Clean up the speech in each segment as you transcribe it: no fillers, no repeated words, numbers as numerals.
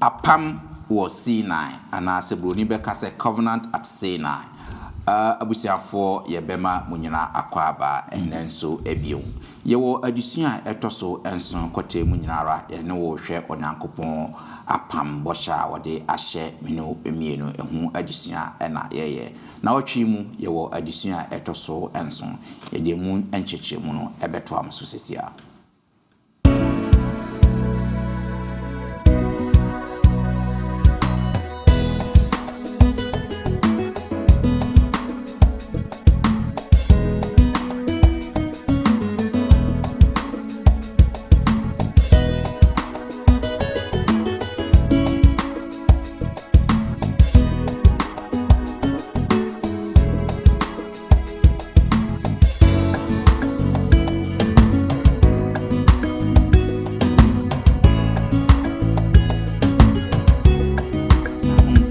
Apam wɔ Sinai, anaasɛ buroni bɛka sɛ Covenant at Sinai. Abusuafoɔ, yɛbɛma mo nyinaa akwaaba ɛnnɛ nso bio. Yɛwɔ adesua a ɛtɔ so nson kɔtɛɛ mu nyina ara yɛne wo rehwɛ Onyankopɔn apam bɔhyɛ a ɔde ahyɛ me ne wo mmienu ho adesua na yɛyɛ. Nawɔtwe yi mu yɛwɔ adesua a ɛtɔ so nson. Yɛde ɛmu nkyerɛkyerɛmu no bɛtoa mo so seesei ara.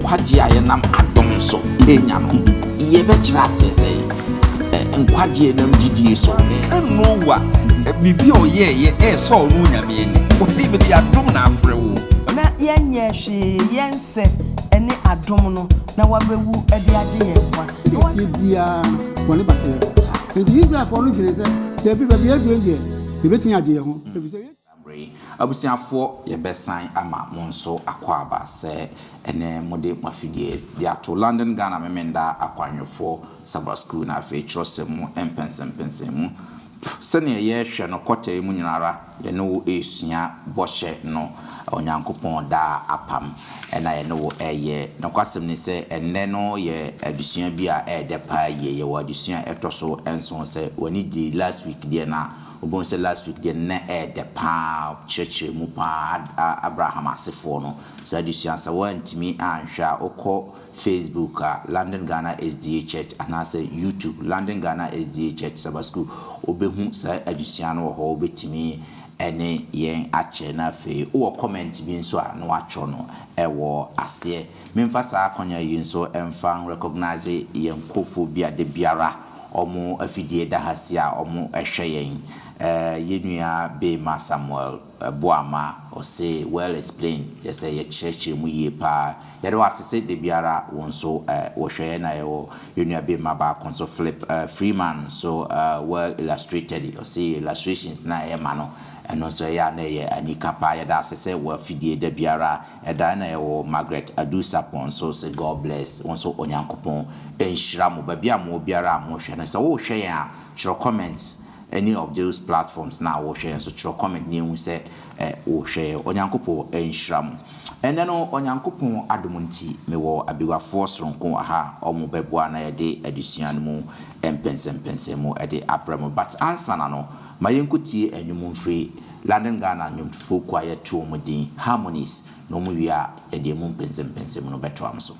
Nkwagye a yɛnam adom so nya no, yɛbɛkyerɛ aseɛ sɛ nkwagye a ɛnam gyidie so. Ka Noa biribi a ɔyɛeɛ ɛresɔ ɔno Onyame ani. Ɔse mede adom na afrɛ wo. Na yɛnyɛɛ hwee, yɛnsɛ ne adom no, na wabewu de agye yɛn nkwa. Sɛdeɛ ɛteɛ biara no, bɔne bata yɛn ho. Enti Israelfoɔ no dwenee sɛ, Dabi, baabi a yɛaduru yi deɛ, yɛbɛtumi agye yɛn ho, ɛfiri sɛ yɛn. Mmerɛ yi, abusuafoɔ, yɛbɛsan ama mo nso akwaaba sɛ ɛnnɛ mode mo afidie de ato London Ghana Memenda Akwanhwɛfoɔ Sabbath School na afei twerɛsɛm mu mpɛnsɛmpɛnsɛnmu. Sɛdeɛ yɛrehwɛ no kɔta yi mu nyina ara, yɛne wo resua bɔhyɛ no, Onyankopɔn daa apam na yɛne wo reyɛ. Nokwasɛm ne sɛ, ɛnnɛ no yɛ adesua bi a ɛyɛ dɛ paa yie. Yɛwɔ adesua a ɛtɔ so nson. Sɛ w'ani gyee last week deɛ no a, wobɛhu sɛ last week deɛ no na ɛyɛ dɛ paa, kyerɛkyerɛ mu paa, Abraham asefoɔ no. Saa adesua, sɛ woantumi anhwɛ a, wokɔ Facebook a, London Ghana SDA Church anaasɛ YouTube, London Ghana SDA Church Sabbath School, wobɛhu saa adesua no wɔ hɔ, wobɛtumi ne yɛn akyɛ na afei wowɔ comment bi nso a na woatwerɛ no wɔ aseɛ. Memfa saa akwanya yi nso mfa nrecognise yɛn nkurɔfoɔ bi a da biara wɔn afidie da ha si a wɔhwɛ yɛn, yɛn nua Bema Samuel Boamah, ɔse well explained, kyerɛ sɛ yɛkyerɛkyerɛ mu yie paa. Yɛda wo ase sɛ da biara wo nso wohwɛ yɛn na yɛwɔ yɛn nua bemma baako nso Philip Freeman nso well illustrated, ɔse illustrations no a ɛyɛ ma no ɛno nso ɛyɛ a na ɛyɛ anika paa. Yɛda ase sɛ w'afidie da biara ɛda ɛna yɛwɔ Margaret Adu Sarpong nso se God bless wo nso Onyankopɔn nhyira mo baabi a mowɔ biara a mohwɛ no. Sɛ wohwɛ yɛn a twerɛ comment any of those platforms no a wohwɛ yɛn so twerɛ comment na yɛnhu sɛ wohwɛ yɛn. Onyankopɔn nhyira mo. Ɛnnɛ no Onyankopɔn adom nti mewɔ abeguafoɔ soronko wɔ ha a wɔn bɛboa na yɛde adesua no mu mpɛnsɛmpɛnsɛmu de abrɛ mo. But ansa na no, ma yɛnkɔtie nnwom mfiri London Ghana nnwomtofoɔ kuo a yɛto wɔn din Harmonies na wɔn wie a yɛde ɛmu mpɛnsɛmpɛnsɛmu no bɛtoa mo so.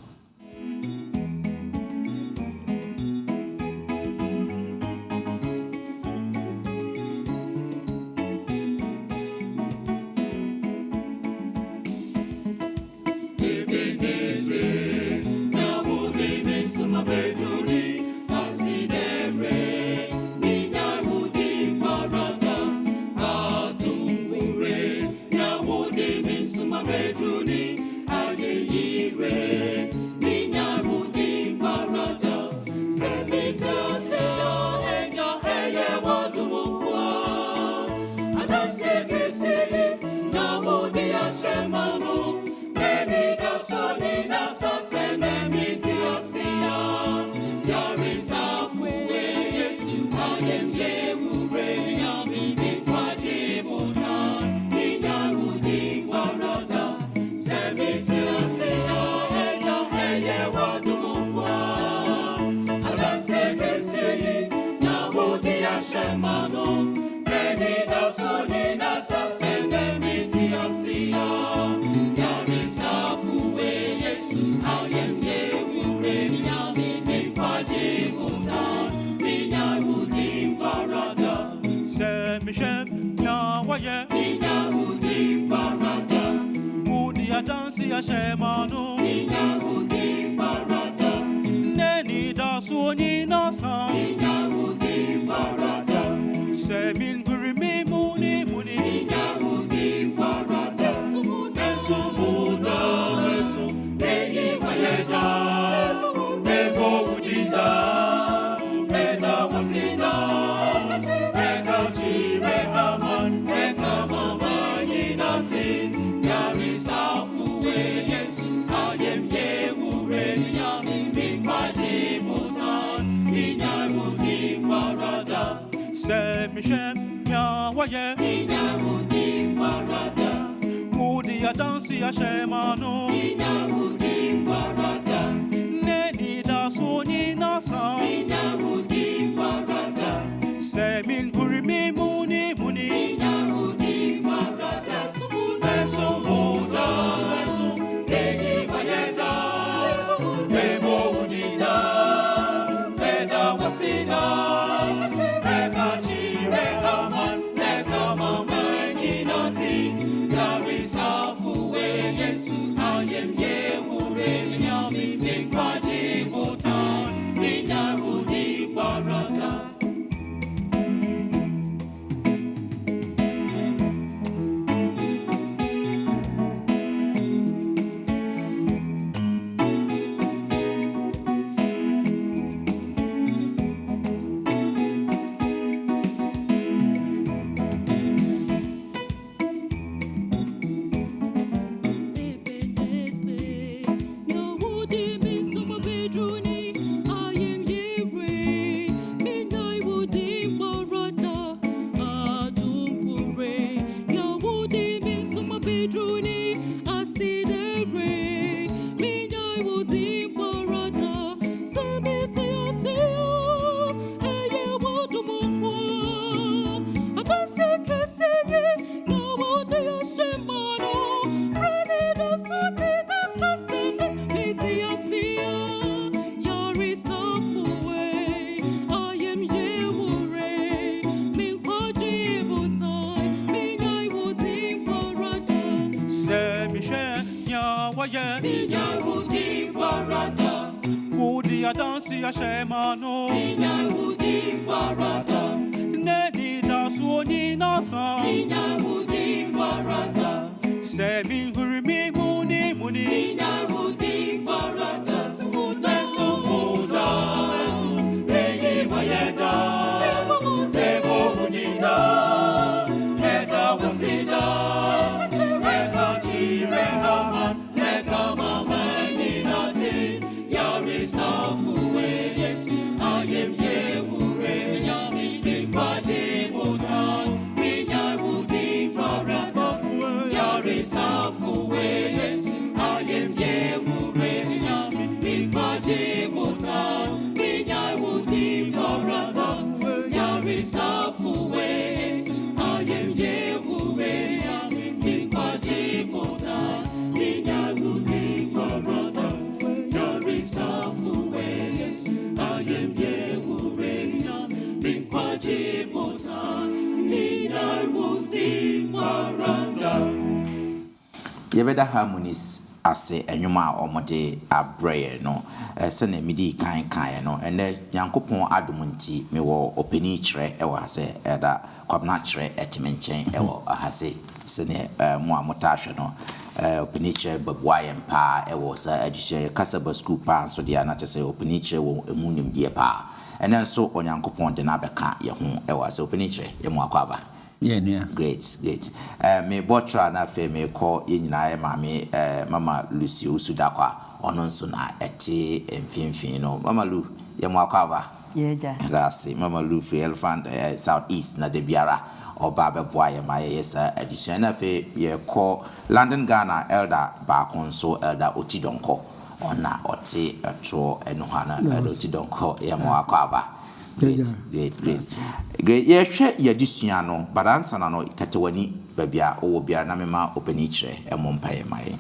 wayɛ. Wode adanse ahyɛ ma no. N'anidaso nyinaa sa. Sɛ menhuri me muni muni. Meso muda, meso, eyi wayeda. Memo wudida, meda wasida. Reka chire aman, neka mama nyinati. Yarisafuwe Yesu, ayem yewure nyami minkwaji butan, minyarudi farada. Sɛ mehwɛ nea wɔyɛ. Wode adanse ahyɛ ma no. N'anidasoɔ nyinaa sa. Sɛ menhuri me muni muni. Meso muda, meso, eyi wayeda. Memo wudida, meda wasida. Reka chire aman, neka mama nyinati. Yarisafuwe Yesu, ayem yewure nyami. Minkwaji butan, minyarudi farasa. Yarisafuwe Yesu, ayem yewure nyami. Minkwaji butan, minyarudi farasa. Yarisafuwe Yesu, ayem yewure nyami. Minkwaji butan, minyarudi farasa. Yarisafuwe Yesu, ayem yewure nyami. Minkwaji butan, minyarudi farasa. Yɛbɛda Harmonies ase ɛnwom a wɔde abrɛ yɛn no. Sɛnea medi kan kaeɛ no, ɛnɛ Nyankopɔn adom nti mewɔ ɔpanin kyerɛ ɛwɔ ha sɛ ɛda Kwabena kyerɛ ɛte me nkyɛn ɛwɔ ha se sɛnea mo a motaa hwɛ no, ɔpanin kyerɛ bɛboa yɛn paa ɛwɔ saa adesua yɛ kasa ba sukuu paa nso deɛ, na kyerɛ sɛ ɔpanin kyerɛ wɔ emu nimdeɛ paa. Ɛnɛ nso Onyankopɔn de no abɛka yɛn ho ɛwɔ ha sɛ ɔpanin kyerɛ yɛ mu akɔ aba. Yeah, nua. Great, great. Mebɔ tra na afei mekɔ yɛn nyinaa yɛ maame, Mama Lucy Owusu Dakɔ a ɔno nso na ɛte mfimfini no. Mama Lu, yɛ mo akɔ aba. Yɛgya. Ɛda ase. Mama Lu firi Elephant South East na da biara ɔba bɛboa yɛn ma yɛyɛ saa adesua. Na afei yɛkɔ London Ghana, elder baako nso, Elder Oti Dɔnkɔ, ɔna ɔte ɛtoɔ ɛno hɔ no. Elder Oti Dɔnkɔ, yɛ mo akɔ aba. Great, great, great, great. Yɛhwɛ yɛadesua no, but ansa na no, kata w'ani baabi a wowɔ biara na mema ɔpanin kyerɛ ɛmmɔ mpaeɛ ma yɛn.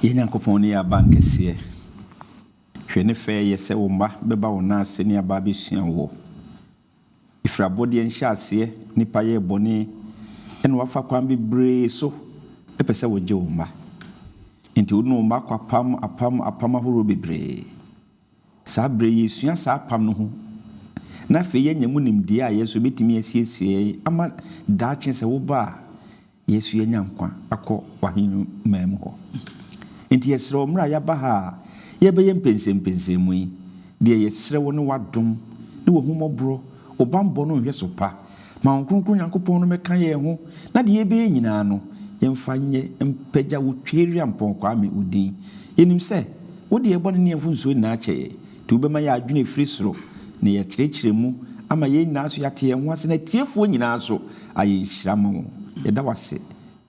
Yɛn Nyankopɔn ne yɛ aba nkɛseɛ. Hwɛ ne fɛ yɛ sɛ wo mma bɛba wo nan ase ne aba abɛsua wo. Ɛfiri abɔdeɛ nhyɛ aseɛ, nnipa yɛɛ bɔne ɛna wafa kwan bebree so ɛpɛ sɛ wogye wo mma. Nti wo ne wo mma akɔ apam apam apam ahoroɔ bebree. Saa berɛ yi yɛsua saa apam no ho na afei yɛanya mu nimdeɛ a yɛ so bɛtumi asiesie yɛn ama daakye sɛ woba a yɛ so yɛanya nkwa akɔ w'ahemman mu hɔ. Nti yɛsrɛ wo, mmerɛ a yɛaba ha a yɛbɛyɛ mpɛnsɛmpɛnsɛmu yi deɛ, yɛsrɛ wo ne w'adom ne w'ahummɔborɔ, wo bammɔ no nhwɛ so pa ma wo Kronkron Nyankopɔn no mɛka yɛn ho na deɛ yɛbɛyɛ nyinaa no yɛmfa nyɛ mpagya wo Tweaduampɔn Kwame wo din. Yɛnim sɛ wode yɛn bɔne ne yɛn mfomsoɔ nyinaa kyɛ yɛn, nti wobɛma yɛ adwene firi soro na yɛkyerɛkyerɛ mu. ama yɛn nyinaa nso yɛate yɛn ho ase na atiefoɔ nyinaa nso ayɛ nhyira ma wɔn. Yɛda wo ase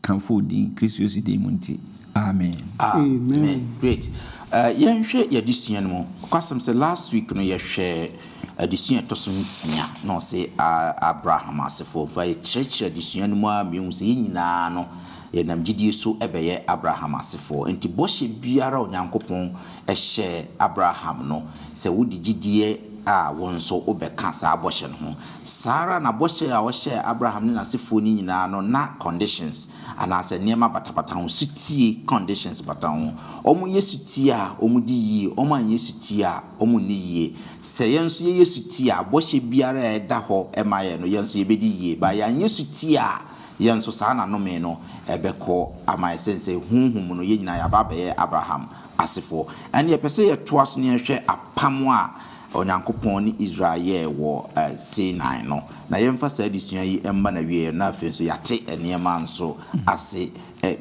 kamfo wo din, Kristo Yesu din mu nti, amen. Amen. Great. Yɛnhwɛ yɛadesua no mu. Ɔkwasɛm sɛ last week no yɛhwɛ adesua ɛtɔ so nsia na ɔse Abraham asefoɔ. Mfa yɛkyerɛkyerɛ adesua no mu a mehu sɛ yɛn nyinaa no yɛnam gyidie so bɛyɛ Abraham asefoɔ. Nti bɔhyɛ biara a Onyankopɔn hyɛɛ Abraham no, sɛ wode gyidie a wo nso wobɛka saa bɔhyɛ no ho. Saa ara na bɔhyɛ a ɔhyɛɛ Abraham ne n'asefoɔ no nyinaa no, na conditions anaasɛ nneɛma batabata ho, sotie conditions bata ho. Wɔyɛ sotie a, wɔdi yie, wɔanyɛ sotie a, wɔnni yie. Sɛ yɛn nso yɛyɛ sotie a, bɔhyɛ biara a ɛda hɔ ma yɛn no, yɛn nso yɛbɛdi yie. But yɛanyɛ sotie a, yɛn nso saa na nnome no bɛkɔ ama yɛn. Sɛne sɛ honhom mu no, yɛn nyinaa yɛaba abɛyɛ Abraham asefoɔ. Ɛnneɛ yɛpɛ sɛ yɛtoa so na yɛhwɛ apam a Onyankopɔn ne Israel yɛɛ wɔ Sinai no, na yɛmfa saa adesua yi mma n'awieeɛ, na afei nso yɛate nneɛma nso ase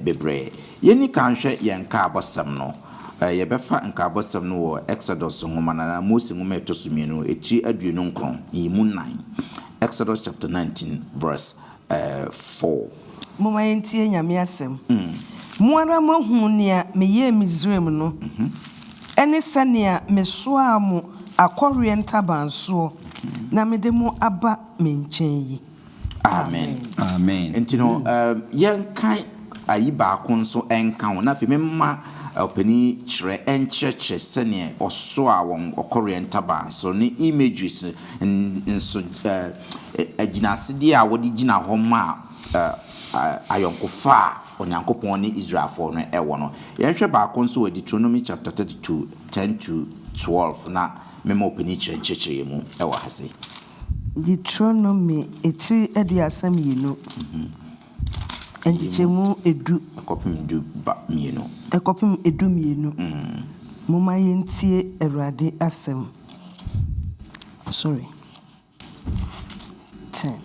bebree. Yɛnni kan nhwɛ yɛn nkaabɔsɛm no. Yɛbɛfa nkaabɔsɛm no wɔ Exodus nwoma no anaa Mose nwoma a ɛtɔ so mmienu, etiri 29, nyiyimu nnan. Exodus chapter 19 verse 4. Momma yɛntie Nyame asɛm. Mo ara moahunu nea meyɛɛ Misraim no, ne sɛnea mesoaa mo akɔreɛ ntaban soɔ na mede mo aba me nkyɛn yi. Amen. Amen. Nti no, yɛnkan ayi baako nso nka ho, na afei memma ɔpanin kyerɛ nkyerɛkyerɛ sɛdeɛ ɔsoaa wɔn ɔkɔreɛ ntaban so ne imageries nso, agyinasedeɛ a wɔde gyina hɔ ma ayɔnkofa a Onyankopɔn ne Israelfoɔ no wɔ no. Yɛnhwɛ baako nso wɔ Deuteronomy chapter 32, 10 to 12, na mema ɔpanin kyerɛ nkyerɛkyerɛ mu wɔ ha sei. Deuteronomy etiri 32, nkyekyɛmu 10. Ɛkɔpem 12. Ɛkɔpem 12. Momma yɛntie Awurade asɛm. Sorry. 10.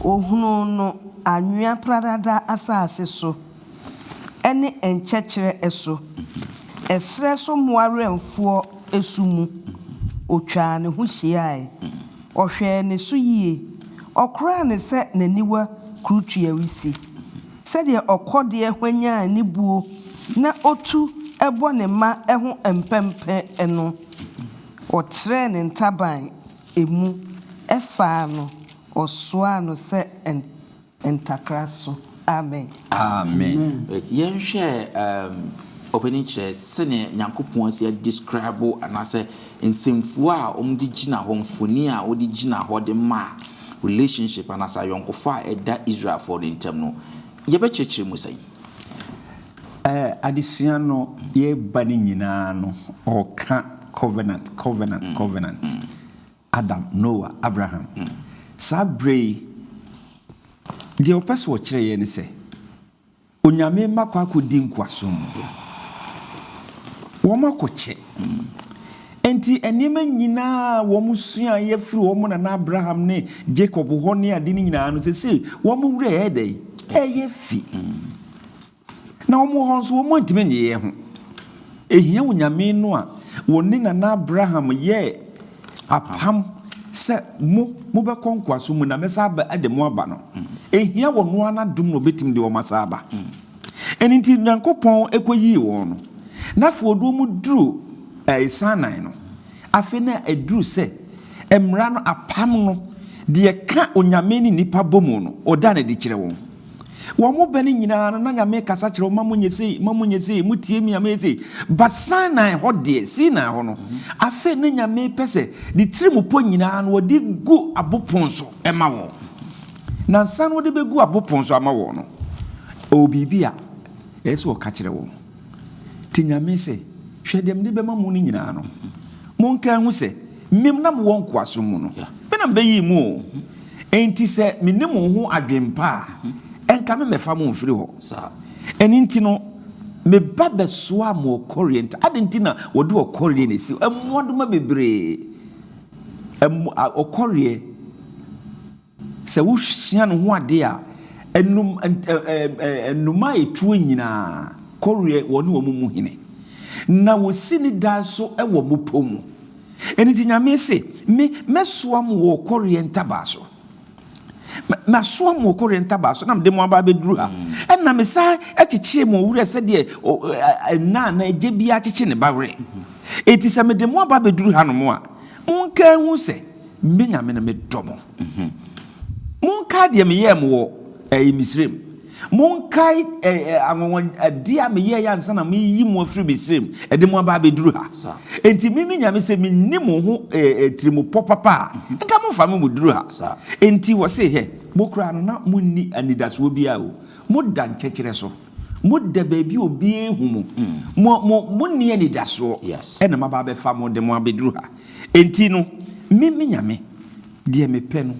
Ohunuu no anwea pradada asase so ne nkyɛkyerɛ so, ɛserɛ so mmoa werɛmfoɔ su mu. Ɔtwaa ne ho hyiae. Ɔhwɛɛ ne so yie. Ɔkoraa no sɛ n'aniwa kurutua wisie, sɛdeɛ ɔkɔdeɛ hwanyan ne buo na ɔtu bɔ ne mma ho mpɛmpɛ no. Ɔtrɛɛ ne ntaban mu faa no, ɔsoaa no sɛ ntakra so. Amen. Amen. Right, yɛnhwɛ ɔpanin kyerɛ sɛnea Nyankopɔn asi describe anaasɛ nsɛmfua a wɔde gyina hɔ, mfoni a wɔde gyina hɔ de ma relationship anaasɛ ayɔnkofa a ɛda Israelfoɔ no ntam no, yɛbɛkyerɛkyerɛ mu sɛn? Adesua no yɛba no nyinaa no, ɔka covenant, covenant, covenant. Adam, Noah, Abraham. Saa berɛ yi, deɛ ɔpɛ sɛ ɔkyerɛ yɛn ne sɛ, Onyame mma kɔ akɔdi nkoasom mu. Wɔn akɔkyɛ. Enti nneɛma nyinaa a wɔn suaeɛ firi wɔn nana Abraham ne Jacob hɔ ne ade no nyinaa no, seesei wɔn werɛ ɛyɛ dɛn? Ɛyɛ fi. Na wɔn wɔ hɔ nso, wɔn antumi nnye yɛn ho. Ehia Onyame no a wɔne nana Abraham yɛɛ apam sɛ mo, mobɛkɔ nkoasom mu na mɛsan aba de mo aba no. Ehia ɔno ara n'adom na obetumi de wɔn asan aba. Ɛno nti Nyankopɔn kɔyii wɔn no, na afei ɔde wɔn duru Sinai no, afei na aduru sɛ mmara no, apam no, deɛ ɛka Onyame ne nnipa bɔ mu no, ɔda no adi kyerɛ wɔn. Wɔn bɛ no nyinaa no, na Nyame kasa kyerɛ wɔn, ma monyɛ sei, ma monyɛ sei, motie me a mɛyɛ sei. But Sinai hɔ deɛ, Sinai hɔ no, afei na Nyame pɛ sɛ ne tirimupɔ nyinaa no ɔde gu abopon so ma wɔn. Na ansa na ɔde bɛgu abopon so ama wɔn no, ɔwɔ biribi a ɛyɛ sɛ ɔka kyerɛ wɔn. Nti Nyame se, hwɛ deɛ mede bɛma mo no nyinaa no, monka nhu sɛ, me na mowɔ nkoasom mu no, me na mebɛyii mo o. Enti sɛ menni mo ho adwempa a, ɛnka memmɛfa mo mfiri hɔ. Ɛno nti no, meba bɛsoaa mo ɔkɔreɛ nta. Adɛn nti na wɔde ɔkɔreɛ na ɛsi hɔ? Mmoadoma bebree, ɔkɔreɛ, Sɛ wosua ne ho ade a, anum, nnomaa a etuo nyinaa kɔweɛ wɔne wɔn mu hene. Na wɔsi ne dan so wɔ mmepɔ mu. Ɛno nti Nyame se, Me, mɛsoa mo wɔ ɔkɔreɛ ntabaa so. Masoa mo ɔkɔreɛ ntabaa so na mede mo aba abɛduru ha. Ɛnna mesan kyekyee mo werɛ sɛdeɛ ɛna anaa agya biara kyekye ne ba werɛ. Enti sɛ mede mo aba abɛduru hanom a, monkae nhu sɛ me Nyame no medɔ mo. Monkae deɛ meyɛɛ mo wɔ ɛɛ Misraim. Monkae ɛɛ anwanwadeɛ a meyɛeɛ ansa na mereyi mo afiri Misraim de mo aba abɛduru ha. Enti me, me Nyame, sɛ menni mo ho ɛɛ tirimupɔ papa a, nka momfa me mmɛduru ha. Enti wɔse, Hwɛ, mo koraa no, na monni anidasoɔ biara o. Moda nkyɛkyerɛ so. Moda baabi a obiara nhu mo. Mo, mo, monni anidasoɔ. Ɛna maba abɛfa mo de mo abɛduru ha. Enti no, me, me Nyame, Deɛ mepɛ no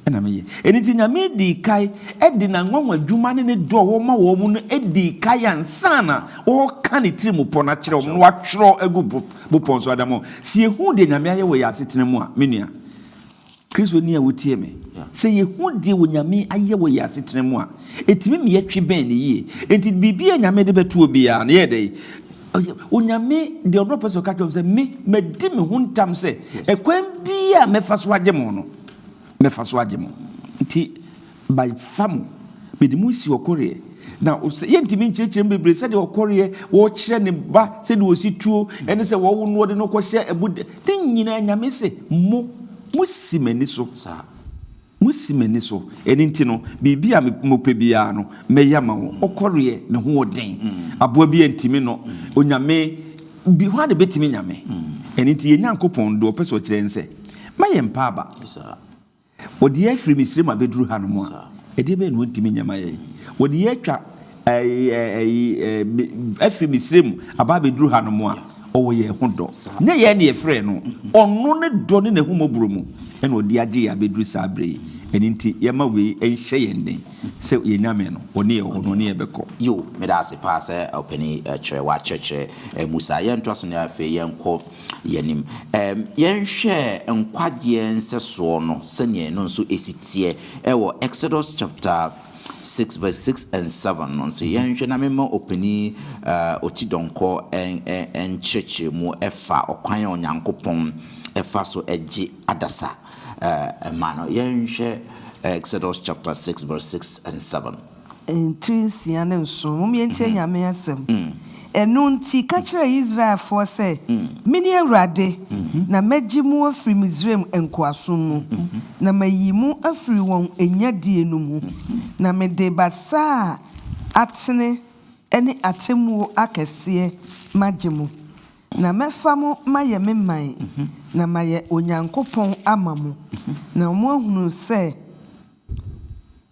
na meyɛ. Ɛno nti Nyame dii kae de n'anwanwadwuma ne ne dɔ a ɔwɔ ma wɔn no dii kae ansa na ɔreka ne tirimupɔ no akyerɛ wɔn na watwerɛ agu bopɔ so ada ma wɔn. Sɛ yɛhu deɛ Nyame ayɛ wɔ yɛn asetena mu a, me nua Kristoni a wotie me, sɛ yɛhu deɛ Onyame ayɛ wɔ yɛn asetena mu a, ɛtumi ma yɛtwe bɛn no yie. Enti biribi a Nyame de bɛto obiara no, yɛyɛ dɛn? Onyame, deɛ ɔno ɔpɛ sɛ ɔka kyerɛ wɔn sɛ, Me, madi me ho ntam sɛ, ɛkwan biara a mɛfa so agye mo no, mɛfa so agye mo. Nti, mafa mo, mede mo resi ɔkɔreɛ. Na yɛntumi nkyerɛkyerɛ mu bebree sɛdeɛ ɔkɔreɛ wɔkyerɛ ne ba sɛdeɛ ɔsi tuo, ɛne sɛ wɔwo no wɔde no kɔhyɛ ɛbo dɛ. Ne nyinaa Nyame se, mo, mosi m'ani so. Mosi m'ani so, ɛno nti no, biribi a mopɛ biara no, mɛyɛ ama wo. Ɔkɔreɛ, ne ho wɔ den. Aboa biara ntumi no. Onyame, bi, hwan na ɛbɛtumi Nyame? Ɛno nti, yɛn Nyankopɔn, deɛ ɔpɛ sɛ ɔkyerɛ yɛn sɛ, mma yɛmpa aba. Ɔde yɛn afiri Misraim abɛduru hanom a, ɛdeɛ bɛn na ɔntumi nyɛ ma yɛn? Ɔde yɛn atwa afiri Misraim aba abɛduru hanom a, ɔwɔ yɛn ho dɔ. Nyɛ yɛn na yɛfrɛɛ no, ɔno ne dɔ ne n'ahummɔborɔ mu na ɔde agye yɛn abɛduru saa berɛ yi. Ɛno nti, yɛmma wei nhyɛ yɛn den sɛ yɛn Nyame no, ɔne yɛn wɔ hɔ na ɔne yɛn bɛkɔ. Yiw, meda ase paa sɛ ɔpanin kyerɛ w'akyerɛkyerɛ mu saa. Yɛntoa so na afei yɛnkɔ yɛn anim. Ɛm, yɛnhwɛ nkwagyeɛ nsɛsoɔ no sɛdeɛ ɛno nso si teɛ wɔ Exodus chapter 6 verse 6 and 7 no nso yɛnhwɛ na mema ɔpanin Oti Donkor nkyerɛkyerɛ mu ɛfa ɔkwan a Onyankopɔn ɛfa so gye adasa ma no. Yɛnhwɛ Exodus chapter 6 verse 6 and 7. Ntiri nsia ne nson. Mom yɛntie Nyame asɛm. Ɛno nti, ka kyerɛ Israelfoɔ sɛ, 'Mene Awurade, na mɛgye mo afiri Misraim nkoasom mu, na mayi mo afiri wɔn nyadie no mu, na mede basa a atene ne atemmuo akɛseɛ magye mo. Na mɛfa mo mayɛ me man, na mayɛ Onyankopɔn ama mo, na moahunu sɛ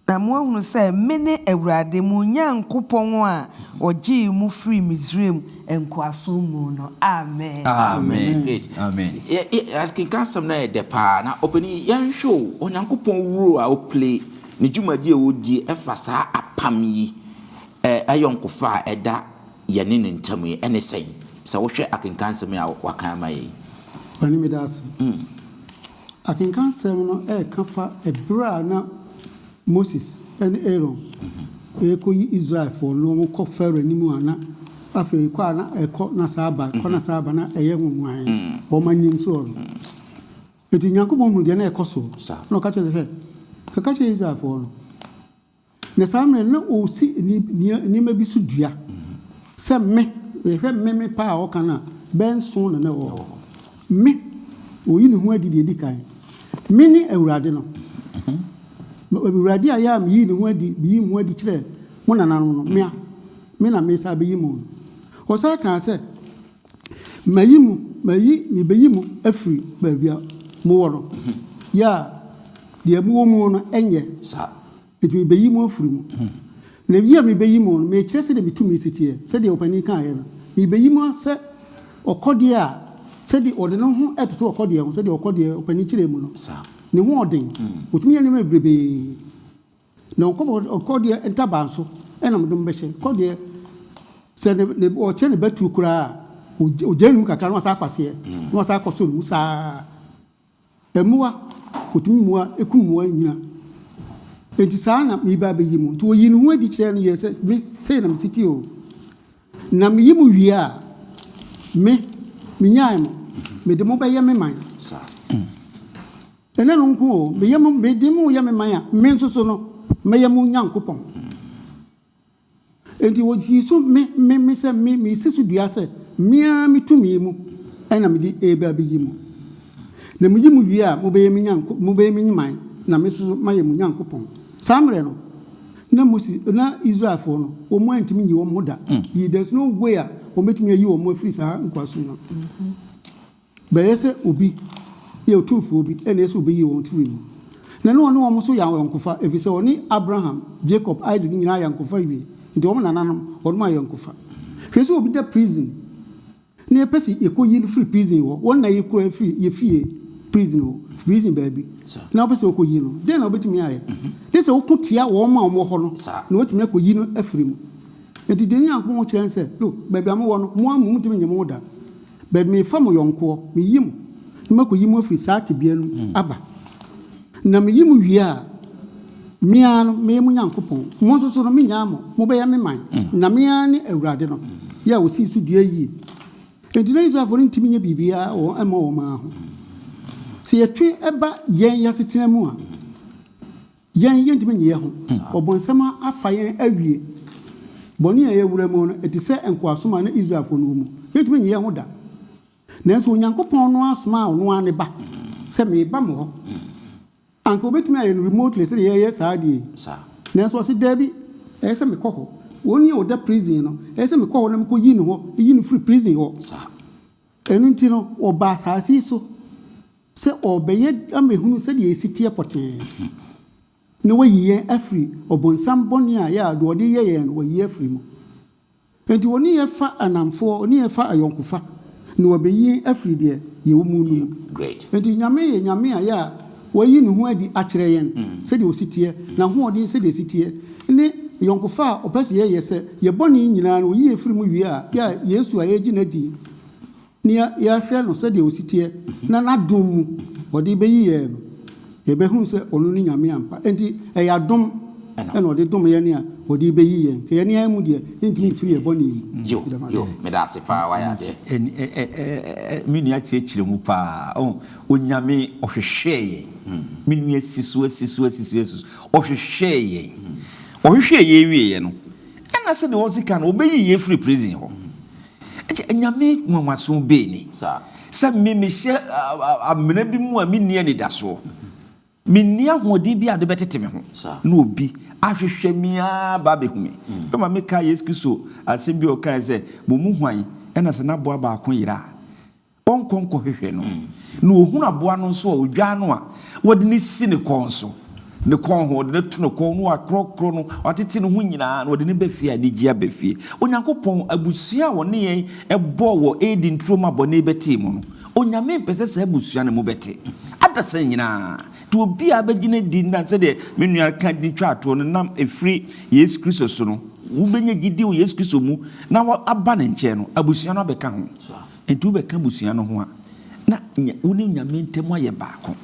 Na moahunu sɛ mene Awurade, mo Nyankopɔn a ɔgyee mo firii Misraim nkoasom mu no. Amen. Amen. Great. Amen. Yɛ yɛ akenkan asɛm no yɛ dɛ paa. Na ɔpanin, yɛnhwɛ o, Onyankopɔn role a ɔplay, ne dwumadi a ɔdi ɛfa saa apam yi ɛ ayɔnkofa a ɛda yɛne no ntam yi ɛne sɛn? Sɛ wohwɛ akenkan asɛm yi a wakan ama yɛn yi. Ɔpanin, meda ase. Akenkansɛm no reka fa bere a na Moses ne Aaron rekoyi Israelfo no na wɔkɔ Farao anim a na afei kɔ a na ɛkɔ na saa ba, kɔ na saa ba na ɛyɛ nwonwan wɔn anim soɔ no. Enti Nyankopɔn hu deɛ na ɛkɔ soɔ na ɔka kyerɛ sɛ, hwɛ, kɔka kyerɛ Israelfoɔ no. Na saa mmerɛ no na ɔresi nneɛma bi so dua sɛ me, yɛhwɛ me me paa a ɔka no a, bɛyɛ nson na na ɛwɔ hɔ. Me, ɔyi ne ho adi deɛ ɛdi kan. Me ne Awurade no. Awurade a yɛ a meyii ne ho adi, meyii me ho adi kyerɛɛ mo nananom no, me a, me na mesan bɛyi mo no. Ɔsan kaa sɛ, Mayi mo, mayi, mebeyi mo afiri baabi a mowɔ no, yɛ a deɛ mowɔ mu no nyɛ. Enti mebeyi mo afiri mu. Na yi a mebeyi mo no, merekyerɛ sɛdeɛ me tumi si teɛ, sɛdeɛ ɔpanin kaeɛ no, mebeyi mo sɛ ɔkɔdeɛ a, sɛdeɛ ɔde ne ho toto ɔkɔdeɛ ho, sɛdeɛ ɔkɔdeɛ ɔpanin kyerɛɛ mu no, ne ho ɔden, ɔtumi yɛ nneɛma bebrebee. Na ɔkɔdeɛ ntaban so na mede mo bɛhyɛ. Kɔdeɛ, sɛ ne, ne, ɔkyɛ ne batuo koraa a, ɔgyae ne mu kakra na wasan akɔ aseɛ, na wasan akɔsɔ ne mu saa. Mmoa, wɔtumi mmoa, ɛkum mmoa nyina. Enti saa na mereba abɛyi mo. Nti ɔyii ne ho adi kyerɛɛ no yɛɛ sɛ, me, sei na mesi teɛ o. Na meyi mo wie a, me, menyae mo, mede mo bɛyɛ me man. Ɛnyɛ ɛno nko o, meyɛ mo, mede mo reyɛ me man a, me nso so no, mɛyɛ mo Nyankopɔn. Enti wɔsii so me, me, me sɛ me, mesi so dua sɛ me ara me tumi mu na mede reba abɛyi mo. Na meyi mo wie a, mobɛyɛ me Nyanko, mobɛyɛ me man, na me nso so mayɛ mo Nyankopɔn. Saa mmerɛ no, na Mose, na Israelfoɔ no, wɔn antumi nyi wɔn ho da. There's no way a wɔbɛtumi ayi wɔn afiri saa nkoasom no. Bɛyɛ sɛ obi yɛ otumfoɔ bi na ɛyɛ sɛ obeyi wɔn firi mu. Na na ɔne wɔn nso yɛ ayɔnkofa, efisɛ ɔne Abraham, Jacob, Isaac nyinaa ayɔnkofa wie. Nti wɔn nananom, wɔnom ayɔnkofa. Hwɛ sɛ obi da prison na yɛpɛ sɛ yɛkɔyi no firi prison hɔ, wɔn na yɛkura firi yɛ fie prison hɔ, prison baabi, na wopɛ sɛ wokɔyi no, dɛn na wobɛtumi ayɛ? Gye sɛ woko tia wɔn a wɔwɔ hɔ no na woatumi akɔyi no afiri mu. Nti deɛ Nyankopɔn kyerɛ ne sɛ, look, baabi a mowɔ no, mo ara mo montumi nye mo ho da. But mefa mo yɔnkoɔ, meyi mo, na makɔyi mo afiri saa tebea no mu aba. Na meyi mo wie a, me ara no, mɛyɛ mo Nyankopɔn, mo nso so no, mennyaa mo, mobɛyɛ me man, na me ara ne Awurade no, yɛ a ɔsii so dua yie. Enti na Israelfoɔ no ntumi nyɛ biribiara wɔ mma wɔn ara ho. Sɛ yɛtwe ba yɛn asetena mu a, Yɛn, yɛntumi nnye yɛn ho. Ɔbonsam afa yɛn awie. Bɔne a yɛawura mu no, ɛte sɛ nkoasom a na Israelfo no wɔ mu. Yɛntumi nnye yɛn ho da. Nanso Onyankopɔn no ara somaa ɔno ara ne Ba sɛ, Mereba mo hɔ. Anka obetumi ayɛ no remotely sɛdeɛ yɛreyɛ saa adeɛ yi. Nanso ɔse, Dabi, ɛyɛ sɛ mekɔ hɔ. Wɔn a wɔda prison no, ɛyɛ sɛ mekɔ hɔ na mekɔyi no hɔ, yi no firi prison hɔ. Ɛno nti no, ɔbaa asase yi so. Sɛ ɔrebɛyɛ ama yɛahunu sɛdeɛ yɛsi teɛ pɔtee, na wayi yɛn afiri ɔbonsam bɔne a yɛ a deɛ ɔde yɛ yɛn no, wayi afiri mu. Enti ɔne yɛn fa anamfoɔ, ɔne yɛn fa ayɔnkofa, na wabɛyi yɛn afiri deɛ yɛwɔ mu no mu. Enti Nyame yɛ Nyame a yɛ a wayi ne ho adi akyerɛ yɛn sɛdeɛ ɔsi teɛ, n'ahoɔden sɛdeɛ ɛsi teɛ, ne ayɔnkofa a ɔpɛ sɛ yɛyɛ sɛ yɛ bɔne nyinaa no ɔyi yɛn firi mu wie a, yɛ a Yesu a yɛgye no adi Nea yɛahwɛ no sɛdeɛ ɔsi teɛ na n'adom mu ɔde bɛyi yɛn no, yɛbɛhunu sɛ ɔno ne Nyame ampa. Enti ɛyɛ adom na ɔde dom yɛn a ɔde rebɛyi yɛn. Nka yɛn ara mu deɛ, yɛntumi mfiri yɛn bɔne mu. Yo, yo, meda ase paa, wayɛ adeɛ. Me nua kyerɛkyerɛ mu paa. Oh, Onyame ɔhwehwɛɛ yɛn. Me nua si so, asi so, asi so, asi so. Ɔhwehwɛɛ yɛn. Ɔhwehwɛɛ yɛn wieɛ no, ɛna sɛdeɛ ɔsi ka no, ɔbɛyi yɛn firi prison hɔ. Ɛkyɛ Nyame nwanwaso bɛn ni sɛ me mehyɛ amena bi mu a menni anidasoɔ, menni ahoɔden bi a de bɛtete me ho, na obi ahwehwɛ me ara ba abɛhu me. Ɛma mekae Yesu Kristo asɛm bi a ɔkae sɛ, Mo mu hwan na sɛ n'aboa baako yera a, ɔnkɔ nkɔhwehwɛ no? Na ɔhunu aboa no nso a, ɔdwaa no a, wɔde no si ne kɔn so, ne kɔn ho, ɔde no to ne kɔn na wakorɔkorɔ no, watete ne ho nyinaa, na ɔde no ba fie a anigye aba fie. Onyankopɔn, abusua a ɔne yɛn bɔɔ wɔ Eden turom a bɔne bɛtee mu no, Onyame mpɛ sɛ saa abusua no mu bɛte adasa nyinaa. Nti obiara bɛgye no adi na sɛdeɛ me nua ka de twaa toɔ no, nam ɛfiri Yesu Kristo so no, wobɛnya gyidie wɔ Yesu Kristo mu na woaba ne nkyɛn no, abusua no abɛka ho. Nti wobɛka abusua no ho a, na wo ne Nyame ntam ayɛ baako.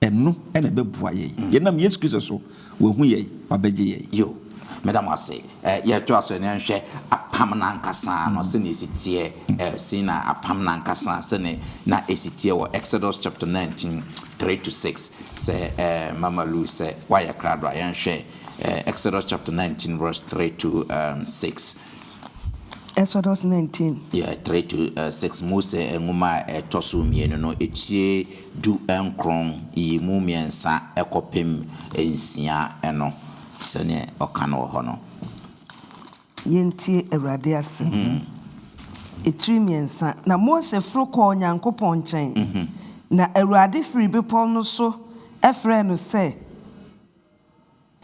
Ɛno na ɛbɛboa yɛn. Yɛnam Yesu Kristo so, wahu yɛn, wabɛgye yɛn. Yo, meda mo ase. Eh, yɛtoa so na yɛnhwɛ apam no ankasa no sɛnea esi teɛ, eh, Sinai apam no ankasa sɛnea na esi teɛ wɔ Exodus chapter 19, 3 to 6. Sɛ, eh, Mama Lu, sɛ woayɛ krado a, yɛnhwɛ, eh, Exodus chapter 19 verse 3 to um, 6. Exodus 19. Yɛ 3 to 6, Mose nwoma a ɛtɔ so mmienu no, etire du nkron, yi mu mmiɛnsa kɔpem nsia no, sɛdeɛ ɔka no wɔ hɔ no. Yɛntie Awurade asɛm. Etire mmiɛnsa, Na Mose foro kɔɔ Onyankopɔn nkyɛn, na Awurade firii bepɔ no so frɛɛ no sɛ.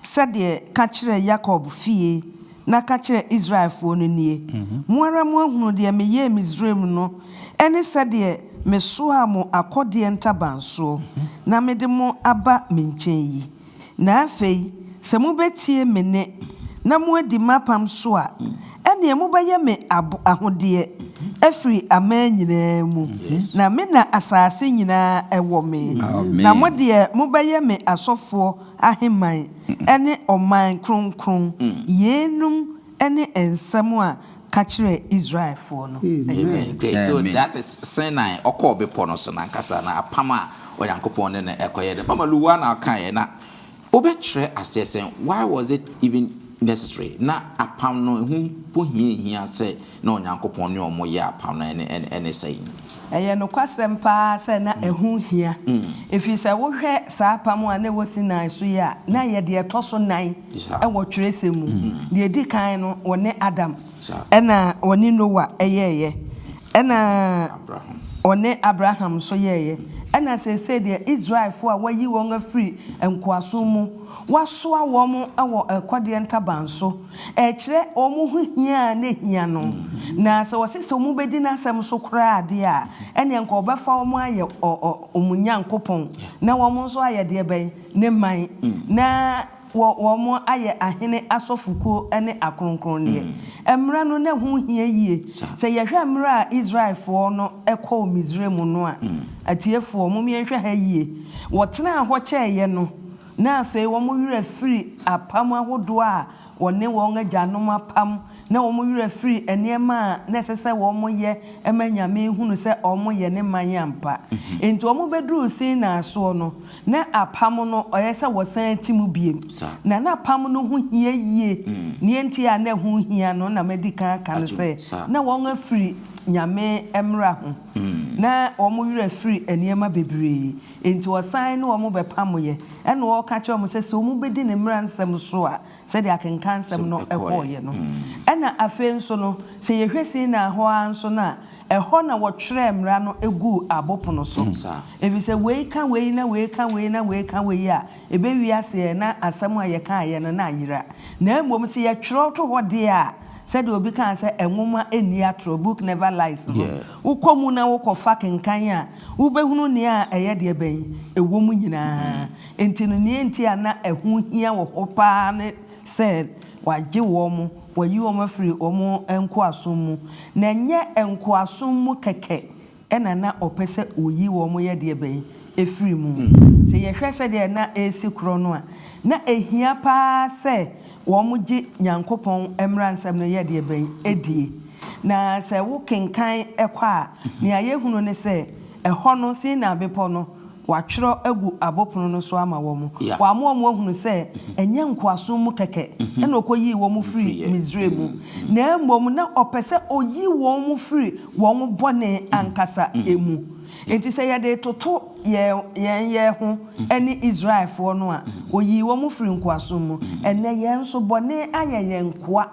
Sɛdeɛ ka kyerɛ Yakob fie na ka kyerɛ Israelfoɔ no nie, Mo ara moahunu deɛ meyɛɛ Misraim no ne sɛdeɛ mesoaa mo akɔdeɛ ntaban soɔ na mede mo aba me nkyɛn yi. Na afei sɛ mobɛtie me nne na moadi m'apam so a, ɛnneɛ mobɛyɛ me ahodeɛ afiri aman nyinaa mu, na me na asase nyinaa wɔ me. Na mo deɛ, mobɛyɛ me asɔfoɔ ahemman ne ɔman kronkron. Yeinom ne nsɛm a Ka kyerɛ Israelfoɔ no. Amen. Great. So Amen. that is Sinai ɔkɔɔ bepɔ no so nankasa na apam a Onyankopɔn ne no ɛkɔyɛ no. Mama Luwa na ɔkaeɛ na wobɛkyerɛ aseɛ sɛn, why was it even necessary? Na apam no ɛho mpo hia hia sɛ na Onyankopɔn ne ɔmo yɛ apam no ɛne sɛn? Ɛyɛ nokwasɛm paa sɛ na ɛho hia, ɛfiri sɛ wohwɛ saa apam a na ɛwɔ Sinai so yi a, na yɛ deɛ ɛtɔ so nan ɛwɔ twerɛsɛm mu. Deɛ ɛdi kan no, wɔne Adam, ɛna wɔne Noa ɛyɛɛyɛ, ɛna Abraham. Ɔne Abraham nso yɛeɛ. Ɛna seesei deɛ Israelfoɔ a wɔayi wɔn afiri nkoasom mu, wɔasoa wɔn wɔ ɛkɔdeɛ ntaban so, ɛrekyerɛ wɔn ho hia a na ɛhia no. Na sɛ wɔse sɛ wɔbɛdi n'asɛm so koraa deɛ a, ɛnneɛ nka ɔbɛfa wɔn ayɛ wɔn Nyankopɔn, na wɔn nso ayɛ deɛ bɛn? Ne man. Na wɔ wɔn ayɛ ahene asɔfokuo ne akronkronneɛ. Mmara no, na ɛho hia yie. Sɛ yɛhwɛ mmerɛ a Israelfoɔ no kɔɔ Misraim no a, atiefoɔ, mom yɛnhwɛ ha yie. Wɔtenaa hɔ kyɛeɛ no, na afei wɔn werɛ firi apam ahodoɔ a wɔne wɔn agyanom apam, na wɔn werɛ firi nneɛma a na ɛsɛ sɛ wɔyɛ ma Nyame hunu sɛ wɔyɛ ne man ampa. Enti wɔbɛduruu Sinai soɔ no, na apam no, ɛyɛ sɛ wɔsan ti mu bio. Na na apam no ho hia yie. Nea enti a na ɛho hia no na madi kan aka no sɛ, na wɔafiri Nyame mmara ho. Na wɔn werɛ afiri nneɛma bebree. Enti ɔsan ne wɔn bɛpamoeɛ. Ɛnna ɔreka kyerɛ wɔn sɛ, sɛ wɔbɛdi ne mmara nsɛm so a, sɛdeɛ akenkansɛm no kɔeɛ no. Ɛnna afei nso no, sɛ yɛhwɛ Sinai hɔ ara nso no a, ɛhɔ na wɔtwerɛɛ mmara no guu abopono so. Ɛfiri sɛ wei ka wei na wei ka wei na wei ka wei a, ɛbɛwie aseɛ na asɛm a yɛkaeɛ no na ayera. Na mmom sɛ yɛtwerɛ to hɔ deɛ a, sɛdeɛ obi kaa sɛ nwoma nni atorɔ, book never lies no, wokɔ mu na wokɔfa kenkan a, wobɛhunu nea ɛyɛ deɛ bɛn ɛwɔ mu nyinaa. Enti no, nea enti a na ɛho hia wɔ hɔ paa ne sɛ wɔagye wɔn, wɔayi wɔn afiri wɔn nkoasom mu. Na ɛnyɛ nkoasom mu kɛkɛ na na ɔpɛ sɛ oyi wɔn yɛ deɛ bɛn firi mu. Sɛ yɛhwɛ sɛdeɛ na ɛresi korɔ no a, na ɛhia paa sɛ wɔgye Nyankopɔn mmaransɛm no yɛ deɛ bɛn die. Na sɛ wokenkan kɔ a, nea yɛhunu ne sɛ, ɛhɔ no, Sinai Bepɔ no, wɔatwerɛ agu abopono no so ama wɔn. Wama wɔahunu sɛ ɛnyɛ nkoasom mu kɛkɛ na ɔkɔyii wɔn firii Misraim mu, na mmom na ɔpɛ sɛ ɔyi wɔn firi wɔn bɔne ankasa mu. Enti sɛ yɛde retoto yɛn yɛn ho ne Israelfoɔ no a, ɔyii wɔn firii nkoasom mu. Ɛnnɛ yɛn nso, bɔne ayɛ yɛn nkoa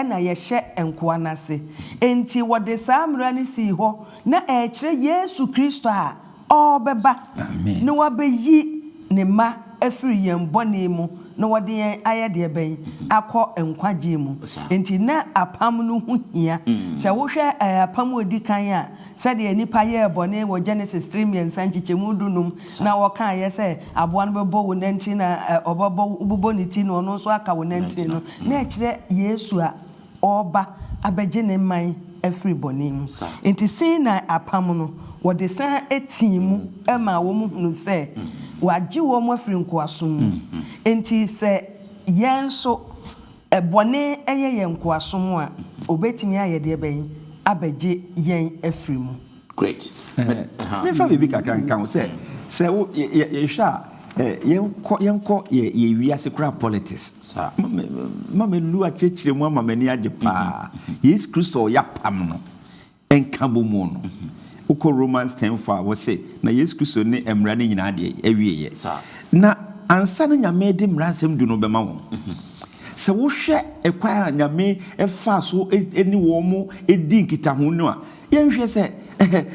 na yɛhyɛ nkoa no ase. Enti wɔde saa mmara no sii hɔ na ɛrekyerɛ Yesu Kristo a ɔrebɛba na wabeyi ne mma afiri yɛn bɔne mu na wɔde yɛn ayɛ deɛ bɛn? Akɔ nkwagyeɛ mu. Enti na apam no ho hia. Sɛ wohwɛ apam a ɛdi kan a, sɛdeɛ nnipa yɛɛ bɔne wɔ Genesis tiri mmiɛnsa nkyekyɛmu dunum na wɔkaeɛ sɛ aboa no bɛbɔ wo nantin na ɔbɛbɔ wobɛbɔ ne ti na ɔno nso aka wo nantin no, na ɛkyerɛ Yesu a ɔreba abɛgye ne man afiri bɔne mu. Enti Sinai apam no, wɔde san tii mu maa wɔhunuu sɛ wɔagye wɔn afiri nkoasom mu. Enti sɛ yɛn nso bɔne yɛ yɛn nkoasom a, wɔbɛtumi ayɛ deɛ bɛn abɛgye yɛn afiri mu? Great. Memfa biribi kakra nka ho sɛ, sɛ wo yɛhwɛ a, yɛnkɔ yɛnkɔ yɛ yɛ wiase koraa politics. Ma me lu akyerɛkyerɛ mu ama m'ani agye paa. Yesu Kristo a ɔyɛ apam no nkabɔmu no. Wokɔ Romans 10:4 a, wɔse na Yesu Kristo ne mmara no nyinaa deɛ awieɛ. Na ansa na Nyame de mmara nsɛm du no bɛma wɔn. Sɛ wohwɛ ɛkwan a Nyame faa so ne wɔn di nkitaho no a, Yɛnhwɛ sɛ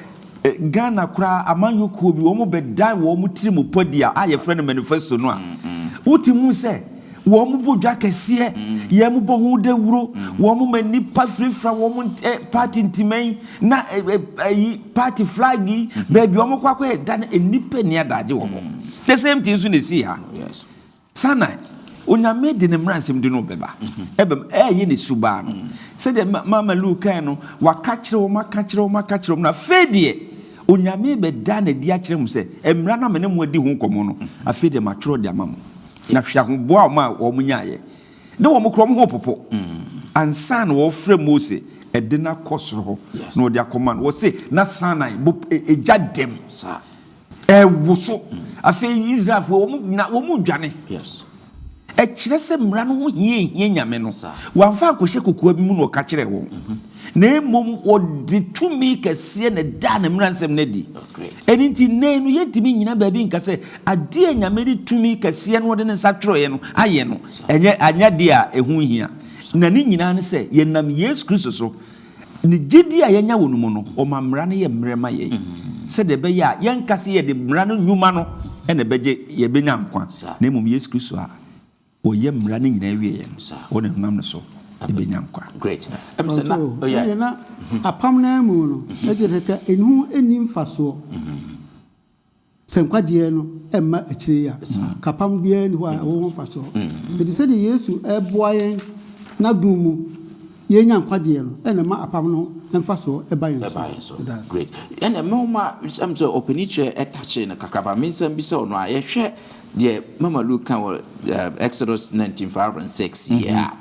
Ghana koraa amanyɔ kuo bi wɔn bɛdan wɔn tirimupɔ adi a a yɛfrɛ no manifesto no a, wote mu sɛ wɔn bɔ dwa kɛseɛ, yɛn bɔ ho dawuro, wɔn ma nnipa firafira wɔn party ntima yi na ayi party flag yi, baabi wɔn kɔ akɔyɛ da no nnipa nni adagye wɔ hɔ. The same thing nso na ɛsii ha. Sinai, Onyame de ne mmaransɛm du no bɛba. Ɛbɛm, ɛɛyɛ ne subaa no. Sɛdeɛ Mama Lou kae no, waka kyerɛ wɔn, aka kyerɛ wɔn, aka kyerɛ wɔn, na afei deɛ, Onyame bɛda no adi akyerɛ mo sɛ, mmara no a me ne mo adi ho nkɔmmɔ no, afei deɛ matwerɛ de ama mo. Na hwɛ ahoboa a wɔn a wɔn nyaeɛ. Ne wɔn koraa wɔn ho popo. Ansa na wɔrefrɛ Mose. Ɛde no akɔ soro hɔ na ɔde akɔma no. Wɔse na Sinai bo egya dɛm. Ɛwoso. Afei Israelfoɔ wɔn na wɔn dwane. Ɛkyerɛ sɛ mmara no ho hia ehia Nyame no. Wamfa ankɔhyɛ kokoa bi mu na ɔka kyerɛɛ wɔn. Na mmom ɔde tumi kɛseɛ na ɛdaa ne mmara nsɛm no adi. Ɛno nti nnɛ yi no yɛntumi nnyina baabi nka sɛ adeɛ a Nyame de tumi kɛseɛ na ɔde ne nsa twerɛeɛ no ayɛ no ɛnyɛ anyɛ adeɛ a ɛho nhia. Na ne nyinaa ne sɛ yɛnam Yesu Kristo so, ne gyedie a yɛanya wɔ no mu no, ɔma mmara no yɛ mmerɛ ma yɛn, sɛdeɛ ɛbɛyɛ a yɛnka sɛ yɛde mmara no nnwuma no na ɛbɛgye yɛbɛnya nkwa, na mmom Yesu Kristo a ɔyɛ mmara no nyinaa awieɛ no, ɔno na ɛnam ne so yɛbɛnya nkwa. Great. Ɛm sɛ na, Ɔtɔ, oh yeah. ɛndeɛ na apam no ara mu no, na kyerɛ sɛ ka ɛno ho nni mfasoɔ. Sɛ nkwagyeɛ no mma akyire yi a, ka apam biara nni hɔ a ɛwɔ ho mfasoɔ. Enti sɛdeɛ Yesu reboa yɛn n'adom mu yɛnya nkwagyeɛ no, ɛna ɛma apam no mfasoɔ ba yɛn so. Ɛba yɛn so. Meda ase. Great. Ɛna mɛma ɛm sɛ ɔpanin kyerɛ ɛtakyee no kakra ba me nsɛm bisa ɔno a yɛhwɛ deɛ Mama Luke ka wɔ Exodus 19 5 and 6 yi a